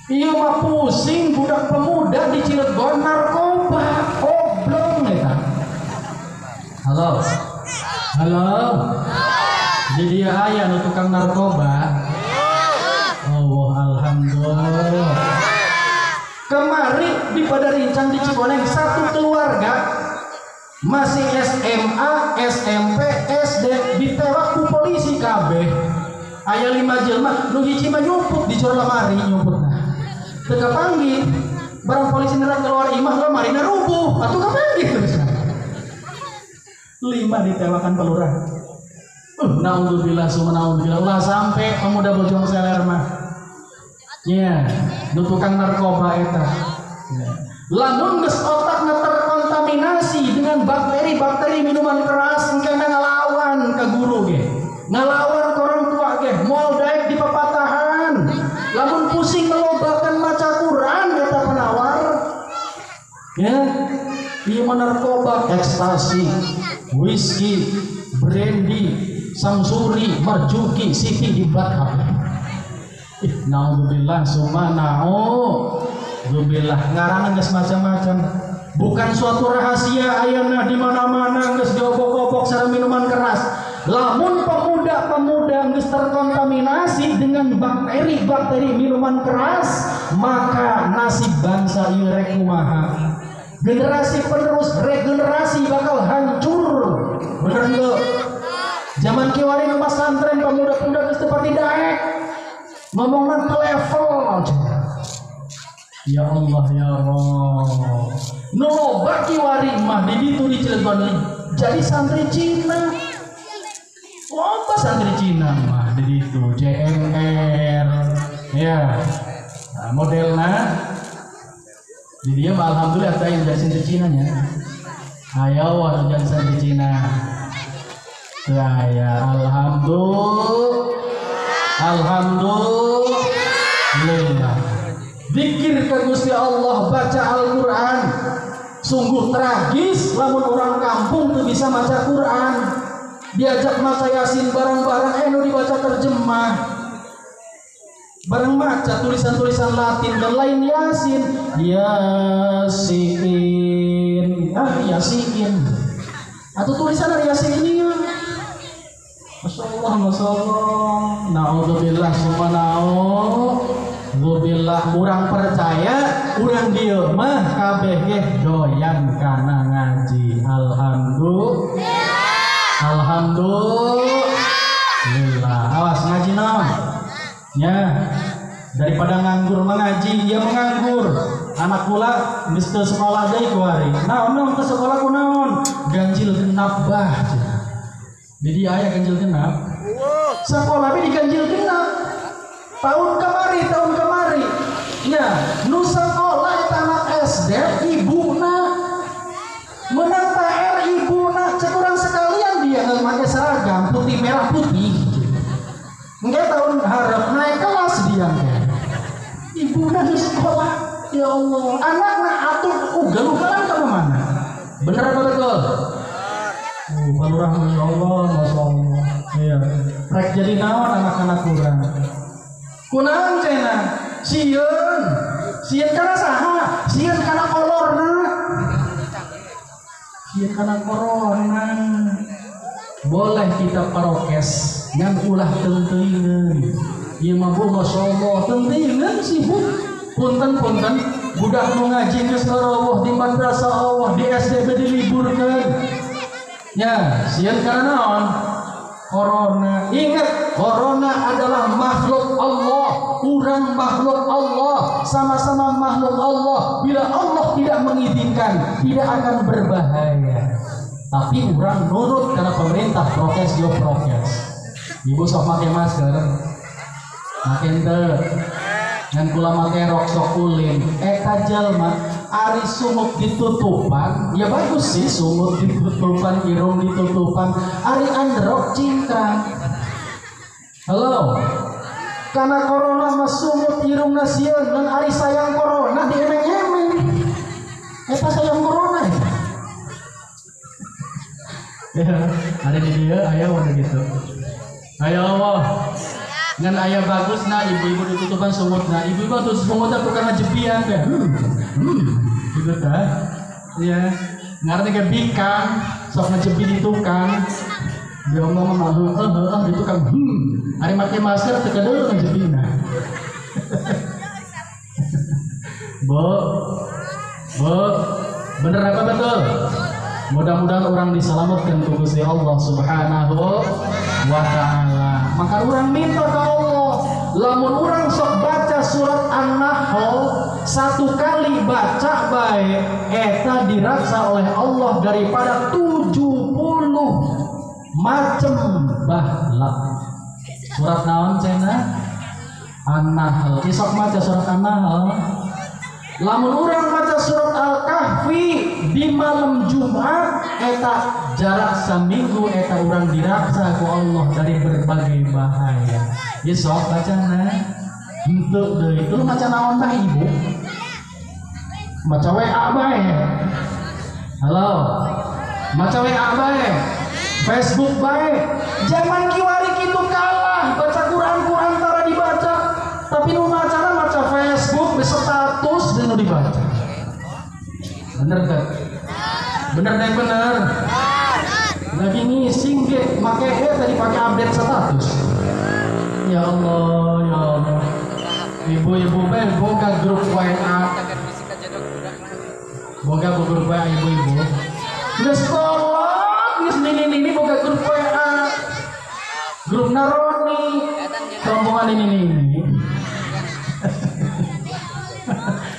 Ieu mah pusing budak pemuda di Cilegon narkoba, oblong eta. Halo. Halo. Jadi aya nu tukang narkoba. Oh, alhamdulillah. Kemari di Padarincang di Cikoneng satu keluarga masih SMA, SMP, SD ditewak ku polisi kabeh. Aya 5 jelema nu hiji mah nyumput di jero lemari nyumputna. Teu kapanggih, barang polisi nerak keluar imah lemarina rubuh, atuh kapanggih terus. 5 ditewakan pelurah. Naudzubillah summa naudzubillah. Ulah sampai pemuda Bojong Seler mah. Ya, nu tukang narkoba eta. Ya. Lamun geus otakna terkontaminasi dengan bakteri-bakteri minuman keras engkena ngalawan ke guru ge. Ngalawan ke orang tua ge, moal daek di papatahan. Lamun pusing melobakan maca Quran eta penawar. Ya, ieu mah narkoba, ekstasi, whisky, brandy, Samsuri, Marjuki, Siti dibat kabeh. Ih, naudzubillah summa naudzubillah. Ngaranna geus macam-macam. Bukan suatu rahasia ayeuna di mana-mana geus diobok-obok sareng minuman keras. Lamun pemuda-pemuda geus terkontaminasi dengan bakteri-bakteri minuman keras, maka nasib bangsa ieu rek kumaha? Generasi penerus regenerasi bakal hancur. Bener henteu? Zaman kiwari nu pasantren pemuda-pemuda geus teu pati daek. Ngomongna ke level. Ya Allah ya Allah. Nu loba kiwari mah di ditu di Cilegon jadi santri Cina. Loba santri Cina mah di ditu JMR. Ya. Nah, modelna di dia mah alhamdulillah teh yang jadi santri Cina nya. Ayo atuh jadi santri Cina. Ya ya alhamdulillah. Alhamdulillah. Zikir ke Gusti Allah, baca Al-Quran. Sungguh tragis lamun orang kampung tuh bisa maca Quran. Diajak maca Yasin bareng-bareng, nu dibaca terjemah. Bareng maca tulisan-tulisan Latin dan lain Yasin. Yasin. Ah, Yasin. Atau tulisan dari Yasin ini ya. Masya Allah, Masya Allah. Naudzubillah summa naudzubillah. Urang percaya, urang dieu mah kabeh ge doyan kana ngaji. Alhamdulillah. Alhamdulillah. Awas ngaji naon? Ya. Daripada nganggur mengaji, dia menganggur. Anak kula geus teu sekolah deui kuari. Naon naon teu sekolah kunaon? Ganjil genap bah. Jadi ayah ganjil genap. Sekolah ini diganjil genap. Tahun kemari. Ya, nu sekolah eta anak SD ibuna menang PR ibuna cek urang sekalian dia nggak pakai seragam putih merah putih. Engke tahun harap naik kelas dia engke. Ibuna di sekolah. Ya Allah, anakna atuh ugal-ugalan ke mana? Bener apa betul? Oh, Palurah Masya Allah, Masya Allah. Iya. Rek jadi naon anak-anak kurang. Kunaon cenah? Sieun. Sieun kana saha? Sieun kana kolorna. Sieun kana corona. Boleh kita parokes ngan ulah teunteuingeun. Ieu mah Bu Masya Allah, teunteuingeun sih Bu. Punten-punten budak nu ngaji geus ngarawuh di madrasah Allah, di SDB diliburkeun. Ya, sieun karena naon? Corona. Ingat, corona adalah makhluk Allah, urang makhluk Allah, sama-sama makhluk Allah. Bila Allah tidak mengizinkan, tidak akan berbahaya. Tapi urang nurut karena pemerintah prokes yo prokes. Ibu sok make masker. Make henteu. Ngan kula make rok sok ulin. Eta jalma ari sungut ditutupan, ya bagus sih sungut ditutupan, irung ditutupan, ari androk cingkrang. Halo. Karena corona mah sungut irungna sieun, ngan ari sayang corona diemeng-emeng. Eta sayang corona ya. Ya, ada di dia aya wae gitu. Ayo Allah. Ngan aya bagusna ibu-ibu ditutupan sungutna. Ibu-ibu tuh sungutna tukang ngejepian teh. Gitu tah. Iya. Ngarana ge bikang, sok ngejepi di tukang. Dia ngomong mah heuh heuh di tukang. Ari make masker teu kadeuleu ngejepina. Bu. Bu, bener apa betul? Mudah-mudahan orang diselamatkan ku Gusti Allah Subhanahu wa ta'ala. Maka orang minta ke Allah, lamun orang sok baca surat An-Nahl satu kali baca bae eta dirasa oleh Allah daripada 70 macam bahlak. Surat naon cenah? An-Nahl. Isok maca surat An-Nahl. Lamun urang maca surat Al-Kahfi di malam Jumat eta jarak seminggu eta urang diraksa ku Allah dari berbagai bahaya. Ya sok bacana. Henteu deui itu maca naon tah ibu? Maca WA bae. Halo. Maca WA bae. Facebook bae. Zaman kiwari kitu kalah baca Quran-Quran tara dibaca. Tapi nu macana maca Facebook status dan nu dibaca. Bener kan? Bener deh bener. Lagi ngising ge make tadi pakai update status. Ya Allah, ya Allah. Ibu-ibu bae boga grup WA. Boga grup WA ibu-ibu. Geus kolot geus nini-nini boga grup WA. Grup naroni, rombongan ini-ini.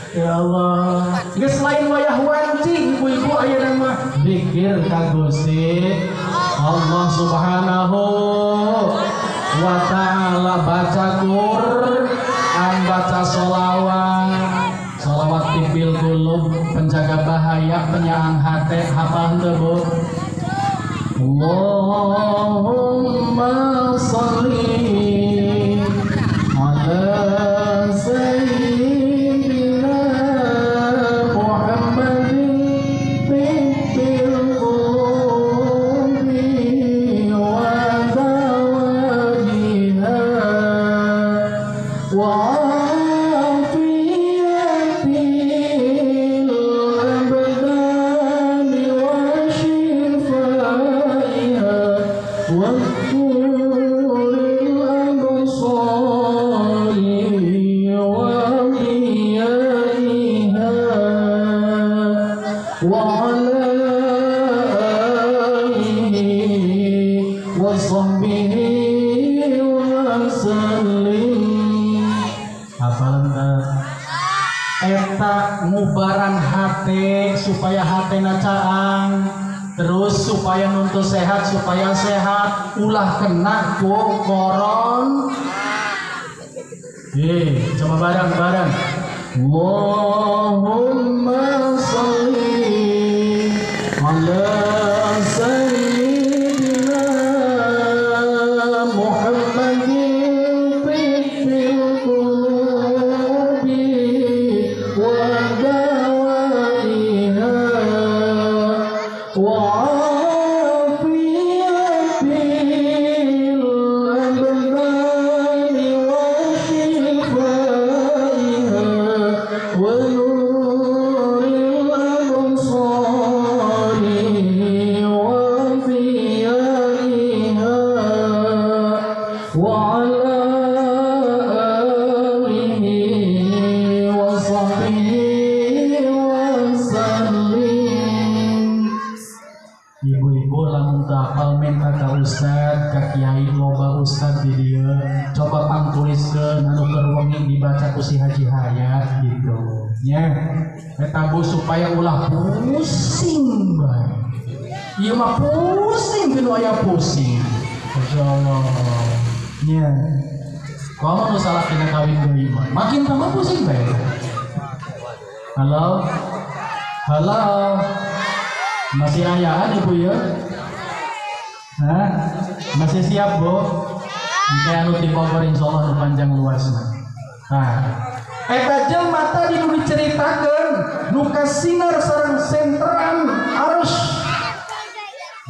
Ya Allah, geus lain wayah wanci ibu-ibu ayeuna mah zikir ka Gusti Allah Subhanahu wa ta'ala, baca Quran, baca sholawat, sholawat tibil qulub, penjaga bahaya, penyaang hate, hafal henteu Bu? Allahumma sholli ala sayyidina Muhammadin tibbil qulubi wa dawa'iha wa afiyatil abdani wa shifaiha wa nuril absari wa ضيائها وعلى آله وصحبه وسلم. Hafalan eta ngubaran hate supaya hatena caang, terus supaya nuntut sehat, supaya sehat ulah kena ku koron. Coba bareng-bareng. Allahumma sholli ala sayyidina Muhammadin tibbil qulubi wa dawa'iha wa afiyatil abdani wa shifaiha wa nuril absari wa ضيائها wa ala alihi wa sahbihi wa sallim. Ibu-ibu lamun teu apal minta ka ustad, ka kiai, loba ustad di dieu. Coba pangtuliskeun anu keur wengi dibaca ku si Haji Hayat gitu. Nya, eta Bu supaya ulah pusing bae. Ieu mah pusing teu aya pusing. Masyaallah. Nya. Komo nu salah dina kawin deui mah, makin tambah pusing bae. Halo. Halo. Masih ayaan ibu ya? Hah? Masih siap Bu? Engke anu ti Bogor insyaallah nu panjang luasna. Nah, eta jelema tadi nu diceritakeun nu kasinar sareng senteran arus.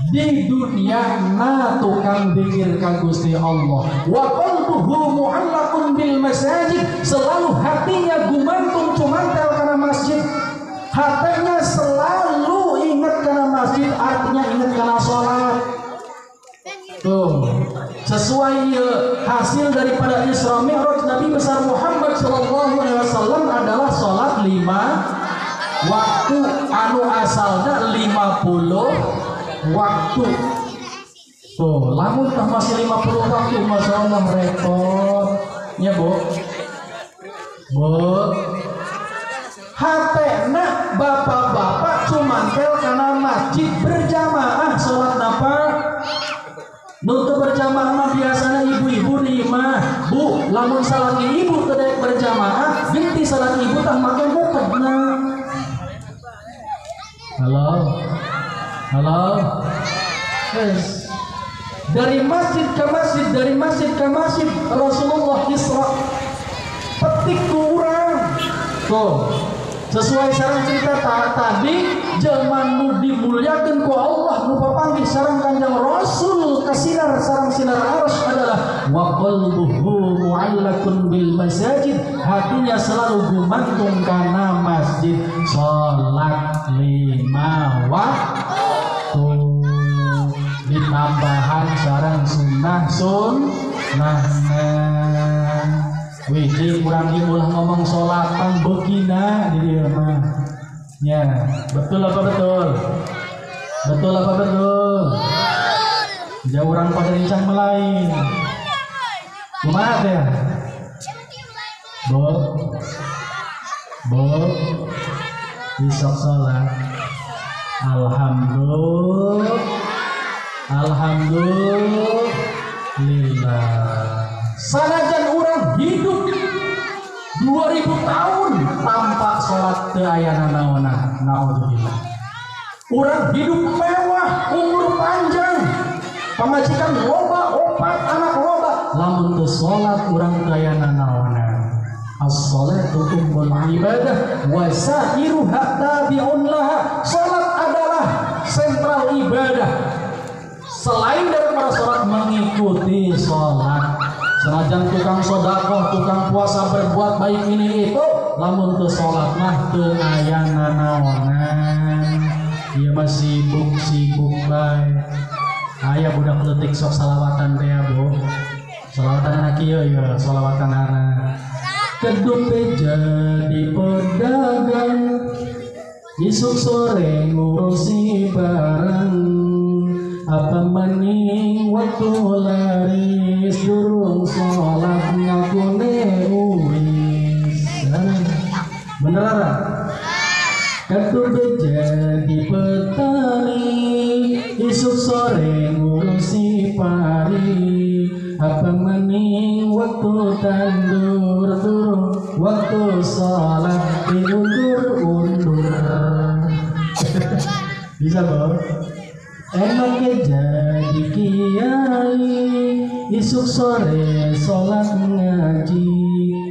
Di dunia na tukang dikir ka Gusti Allah. Wa qalbuhu mu'allaqun bil masajid, selalu hatinya gumantung cumantel kana masjid. Hatinya selalu ingat kana masjid, artinya ingat kana sholat. Tuh, sesuai hasil daripada Isra Mi'raj Nabi besar Muhammad sallallahu alaihi wasallam adalah sholat 5 waktu anu asalnya 50 waktu. Tuh, lamun tah masih 50 waktu, Masya Allah repot. Ya, Bu. Bu. Hatena bapak-bapak cumantel kana masjid berjamaah sholat napa? Nutu berjamaah mah biasanya ibu-ibu di imah. Bu, lamun salat ibu teu daek berjamaah, genti salat ibu tah make mukena. Halo. Halo. Yes. Dari masjid ke masjid, dari masjid ke masjid, Rasulullah Isra petik kurang. Tuh, sesuai sareng cerita tadi, jelma nu dimuliakeun ku Allah nu papanggih sareng Kanjeng Rasul kasinar sareng sinar arsy adalah wa qalbuhu mu'allaqun bil masajid, hatinya selalu gumantung kana masjid. Salat 5 waktu ditambahan sareng sunnah sunnah. Wiji kurang ulah ngomong sholatan begina di dieu mah. Ya, betul apa betul? Betul apa betul? Jauh orang pada lincah melain. Kumaha teh? Bo. Bo. Isok sholat. Alhamdulillah. Alhamdulillah. Sanajan orang hidup 2000 tahun tanpa sholat teu aya nanaona, naudzubillah. Orang hidup mewah, umur panjang, pamajikan loba, opat anak loba, lamun teu sholat urang teu aya nanaona. As-sholatu ummul ibadah wa sa'iruha tabi'un laha. Sholat adalah sentral ibadah. Selain daripada sholat mengikuti sholat. Senajan tukang sodakoh, tukang puasa berbuat baik ini itu, lamun teu sholat mah teu aya nanaonan. Ieu mah sibuk-sibuk bae. Aya budak leutik sok salawatan teh ya, Bu. Salawatan anak ieu ya, salawatan anak. Kedup jadi pedagang, isuk sore ngurusi barang. Apa maning waktu laris durung sholat ngakune uwis. Bener ora? Ketup jadi petani, isuk sore ngurusi pari. Apa maning waktu tandur durung waktu sholat diundur-undur. Bisa, Bro? Enak jadi kiai, isuk sore sholat ngaji,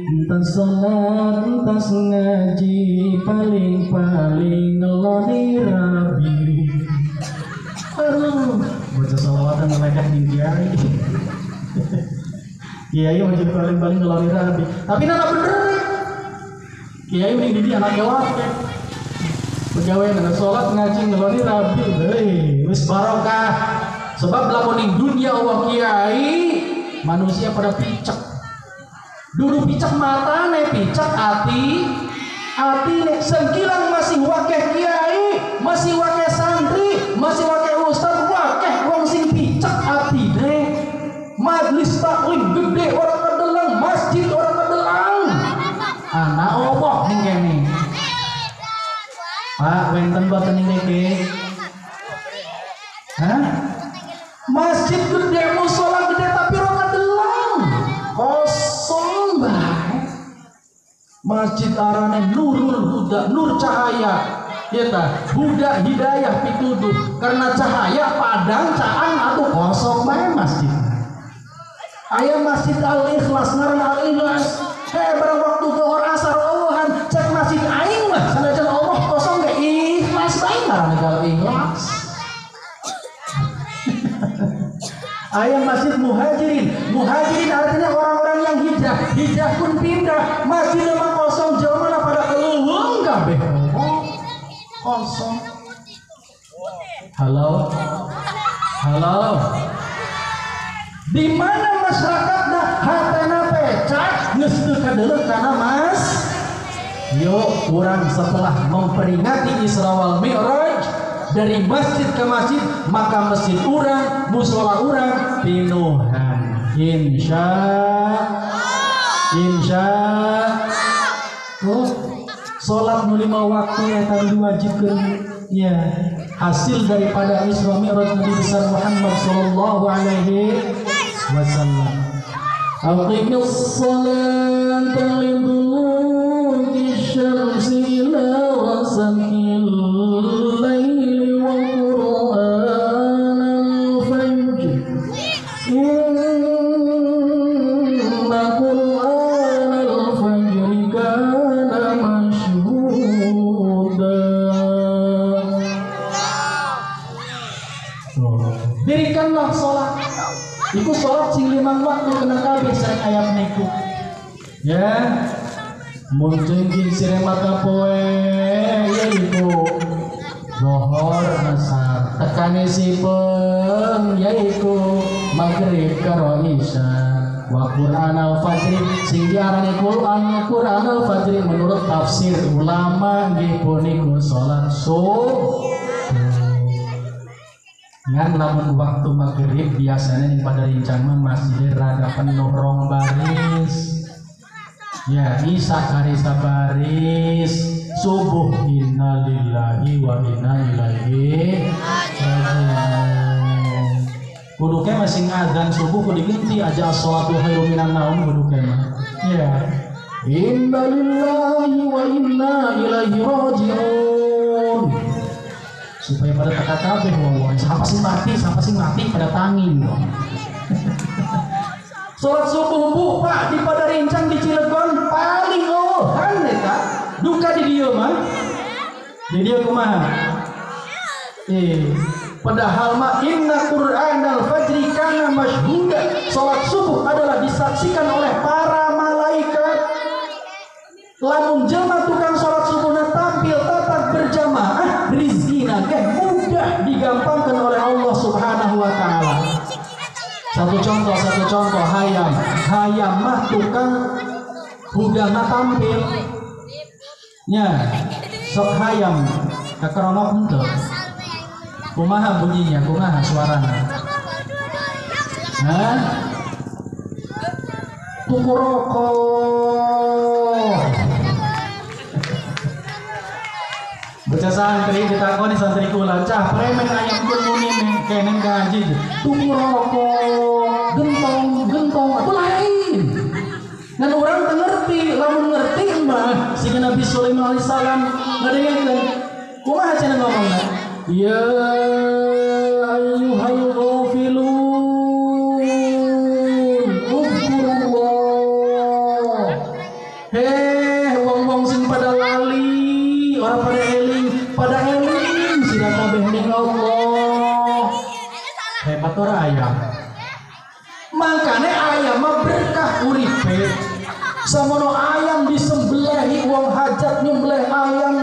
entah sholat entah ngaji, paling-paling ngeloni rabi. Aduh, baca sholawatan ngeledek di kiai. Kiai mau jadi paling-paling ngeloni rabi, tapi nana bener. Kiai mending di anak lewat. Pegawai dengan sholat ngaji ngeloni rabi, hei, wis barokah. Sebab lamun ning dunia Allah kiai, manusia pada picek. Dulu picek matane, picek ati, atine. Sengkilang masih wakeh kiai, masih wakeh santri, masih wakeh ustaz, wakeh wong sing picek atine. Majlis taklim gede orang kedelang, masjid orang kedelang. Anak Allah ning kene. Pak, wenten boten ning mriki? Hah? Masjid gede, musola gede tapi ora kedelang. Kosong bae. Masjid arane Nurul Huda, nur cahaya. Ya ta, huda hidayah pituduh. Karena cahaya padang caang atuh kosong bae masjid. Aya Masjid Al-Ikhlas ngaran Al-Ikhlas. Hei, barang waktu zuhur asar Allahan, cek masjid aing mah sanajan Allah kosong ge ikhlas bae ngaran Al-Ikhlas. Aya masjid muhajirin. Muhajirin artinya orang-orang yang hijrah. Hijrah pun pindah. Masjid mah kosong, jelema mana pada keluhung kabeh. Oh, kosong. Halo. Halo. Di mana masyarakatna hatena pecah geus teu kadeuleu kana mas. Yuk urang setelah memperingati Isra wal Mi'raj dari masjid ke masjid, maka masjid urang, musola urang pinuhan. Insya insya. Oh, salat nu 5 waktu eta diwajibkeun ya. Hasil daripada Isra Mi'raj Nabi besar Muhammad sallallahu alaihi wasallam. Aqimis salata liduluki syamsi ila ghasaqil laili wa qur'anal fajr. Inna qur'anal fajri kana mashhuda. Dirikanlah sholat. Iku sholat sing 5 waktu kena kabeh sering ayat niku. Ya. Mun jengking sire mata poe yaiku zuhur asar, tekane sipeung yaiku maghrib karo isya. Wa Qur'an al-Fajri sing diarani Qur'an Qur'an al-Fajri menurut tafsir ulama nggih puniku salat subuh. Ngan lamun waktu maghrib biasanya ning pada rincang mah masjid rada penuh rong baris. Ya, isya kari sabaris, subuh innalillahi wa inna ilaihi raji'un. Kudu ke masih ngadzan subuh kudu digenti aja as-sholatu khairum minan naum kudu ke mah. Ya. Innalillahi wa inna ilaihi raji'un. Supaya pada teka kabeh wong siapa sing mati pada tangin dong. Salat subuh bu Pak di pada rincang di Cilegon paling eueuhan eta duka di dieu mah. Di dieu kumaha? Padahal mah inna Qur'anal fajri kana masyhuda. Salat subuh adalah disaksikan oleh para malaikat. Lamun jelma tukang salat subuhna tampil tetap berjamaah, rizkina ge mudah digampangkan oleh Allah Subhanahu wa taala. Satu contoh hayam. Hayam mah tukang hudana tampil. Nya, sok hayam kakeronok henteu. Kumaha bunyinya, kumaha suarana? Hah? Tuku rokok. Bocah santri ditakoni santri kula, cah premen ayam pun muni kenen gaji. Tuku rokok, gentong, gentong, aku lain. Ngan urang teu ngerti, lamun ngerti mah siga Nabi Sulaiman alaihissalam ngadengekeun. Kumaha cenah ngomongna? Ya ayyuhal ghafilun udhkurullah. Heh, wong-wong sing pada lali, ora pada eling sira kabeh ning Allah. Hebat ora ayam? Makane ayam mah berkah uripe. Samono ayam disembelehi wong hajat nyembelih ayam,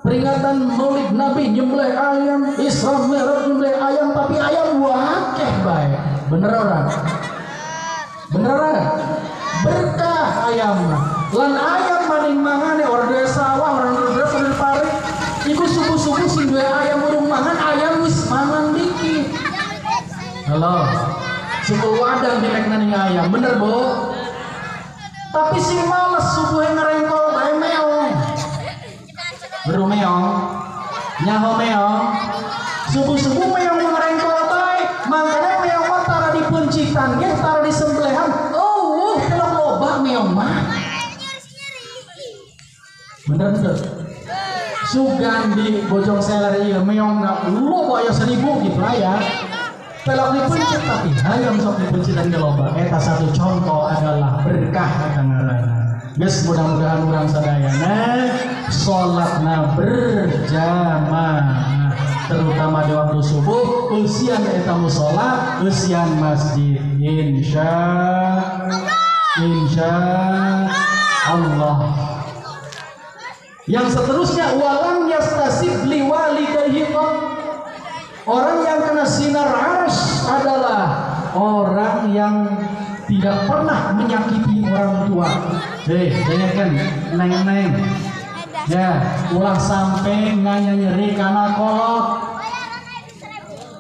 peringatan Maulid Nabi nyembelih ayam, Isra Mi'raj nyembelih ayam, tapi ayam wakeh bae. Bener ora? Bener ora? Berkah ayam. Lan ayam maning mangane ora duwe sawah, ora duwe beras, pare. Iku subuh-subuh sing duwe ayam urung mangan, ayam wis mangan dikit. Halo. Subuh wadang dilekna ning ayam, bener Bu? Tapi sing males subuhe ngerengkol bae meong. Beru meong, nyaho meong. Subuh-subuh meong ngerengkol bae, mangkane meong mah tara dipuncitan ge, tara disembelehan. Oh, telok loba meong mah. Bener bener. Sugan di Bojong Seler ieu meongna loba aya 1000 gitu aya. Pelok dipencet tapi hayam sok dipencitan ge loba. Eta satu contoh adalah berkah eta ngaranna. Geus mudah-mudahan urang sadayana salatna berjamaah. terutama di waktu subuh, usian eta musola, usian masjid. Insya Allah. Yang seterusnya walam yastasib liwalidayhi. Orang yang kena sinar arsy adalah orang yang tidak pernah menyakiti orang tua. Hei, dengarkan, neng-neng. Ya, ulah sampai nganya nyeri kana kolot.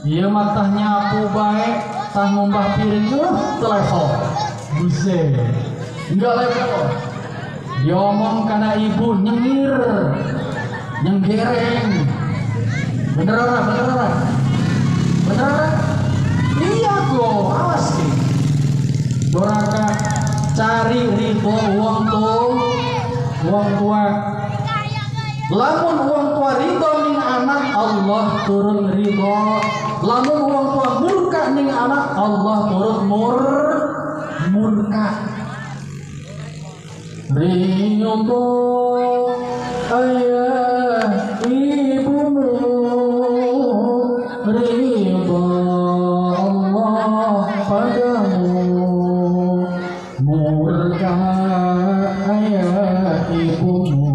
Ieu mah tah nyapu bae, tah ngumbah piring teu level. Buset. Enggak level. Diomong kana ibu nyengir, nyenggereng. Bener ora? Bener ora? Bener ora? Iya kok, awas ki. Doraka cari ridho wong tua. Lamun wong tua ridho ning anak, Allah turun ridho. Lamun wong tua murka ning anak, Allah turun murka. Ridho ayah ibumu, ridho Allah padamu, murka ayah ibumu,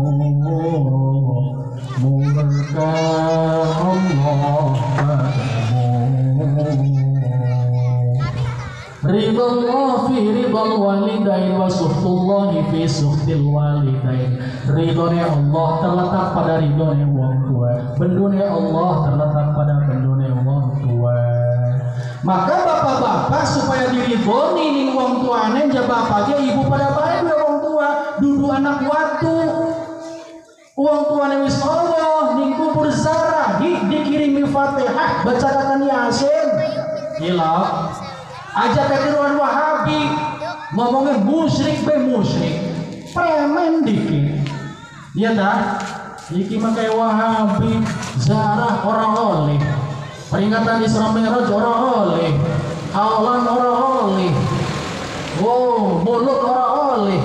murka Allah padamu. Ridha Allah fi ridhal walidain wa suhtullahi fi suhtil walidain. Ridhone Allah terletak pada ridhone wong tua, bendune Allah terletak pada bendune wong tua. Maka bapak-bapak supaya diridhoni ning wong tuane, ja bapak ge ibu pada bae duwe wong tua, dudu anak watu. Wong tuane wis Allah ning kubur zarahi dikirimi Fatihah, bacakakan Yasin. Hilaf. Aja ketiruan Wahabi ngomongnya musyrik be musyrik, premen dikit. Iya dah, iki mah kayak Wahabi, zarah orang oleh, peringatan Isra Mi'raj orang oleh, awalan orang oleh, oh mulut orang oleh,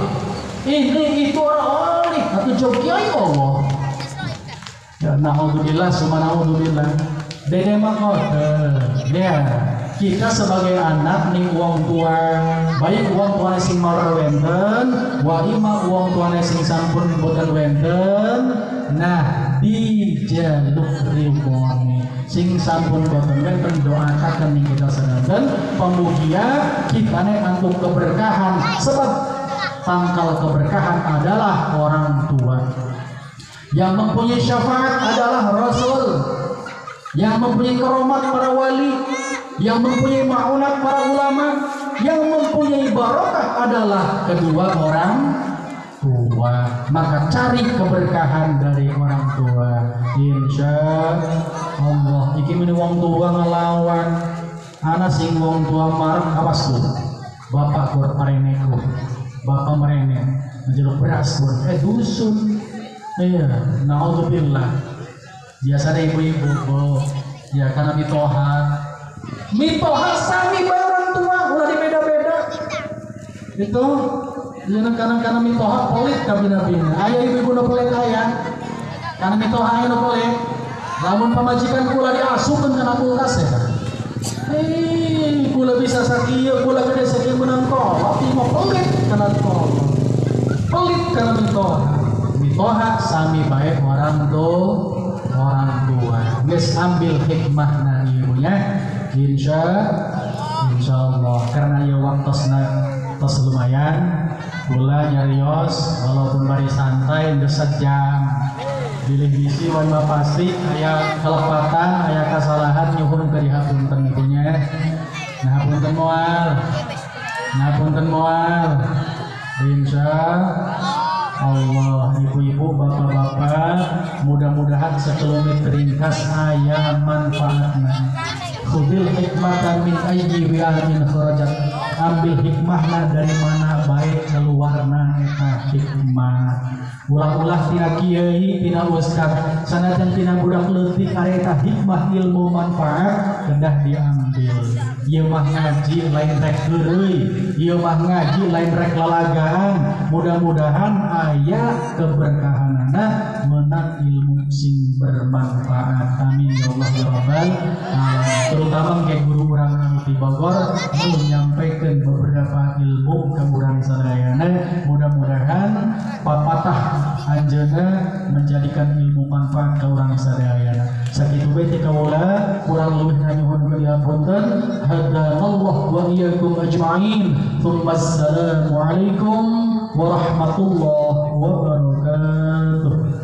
ini itu orang oleh, atau jokiai Allah. Ya naudzubillah, summa naudzubillah. Dede mah ya. Kita sebagai anak ning wong tua, baik wong tuane sing marang wenten, wa ima wong tuane sing sampun boten wenten, nah dijaluk ridhone. Sing sampun boten wenten doakaken ning kita sedanten, pemugia kitane antuk keberkahan, sebab pangkal keberkahan adalah orang tua. Yang mempunyai syafaat adalah Rasul, yang mempunyai keramat para wali, yang mempunyai ma'unat para ulama, yang mempunyai barokah adalah kedua orang tua. Maka cari keberkahan dari orang tua. Insya Allah. Iki meni wong tua ngelawan ana sing wong tua marek, awas lu. Bapak kur pareneku, bapak merene njaluk beras pun dusun. Iya, naudzubillah. Biasanya ibu-ibu, oh, ya karena mitoha. Mitoha sami bae orang tua, ulah dibeda-beda. Itu jangan kadang-kadang mitoha pelit kabina-bina. Aya ibu-ibu nu pelit aya. Karena mitoha aya nu pelit. Lamun pamajikan kula diasupkeun kana kulkas ya. Kula bisa sakieu, kula gede sakieu menang kolot, ieu mah pelit kana kolot. Pelit kana mitoha. Mitoha sami bae orang tua. Geus ambil hikmahna ieu nya. Insya Allah, karena ya waktosna tos lumayan, kula nyarios walaupun bari santai geus sejam. Bilih bisi wae mah pasti aya kelepatan, aya kasalahan nyuhun ke dihapunten nya. Nah hapunten moal. Nah hapunten moal. Insya Allah, ibu-ibu, bapak-bapak, mudah-mudahan sekelumit ringkas aya manfaatna. Khudil hikmatan min ayyi wi'amin kharajat. Ambil hikmahna dari mana baik keluarna eta hikmah. Ulah-ulah tina kiai, tina ustad, sanajan tina budak leutik ari eta hikmah ilmu manfaat kedah diambil. Ieu mah ngaji lain rek heureuy, ieu mah ngaji lain rek lalagaan. Mudah-mudahan aya keberkahanana menang ilmu. ilmu sing bermanfaat. Amin ya Allah ya Rabbal alamin. Terutama ke guru urang anu di Bogor nu nyampaikan beberapa ilmu ke urang sadayana. Mudah-mudahan papatah anjeunna menjadikan ilmu manfaat ke urang sadayana. Sakitu bae ti kaula, kurang leuwihna nyuhun dihapunten. Hadanallah wa iyyakum ajma'in. Tsumma assalamualaikum warahmatullahi wabarakatuh.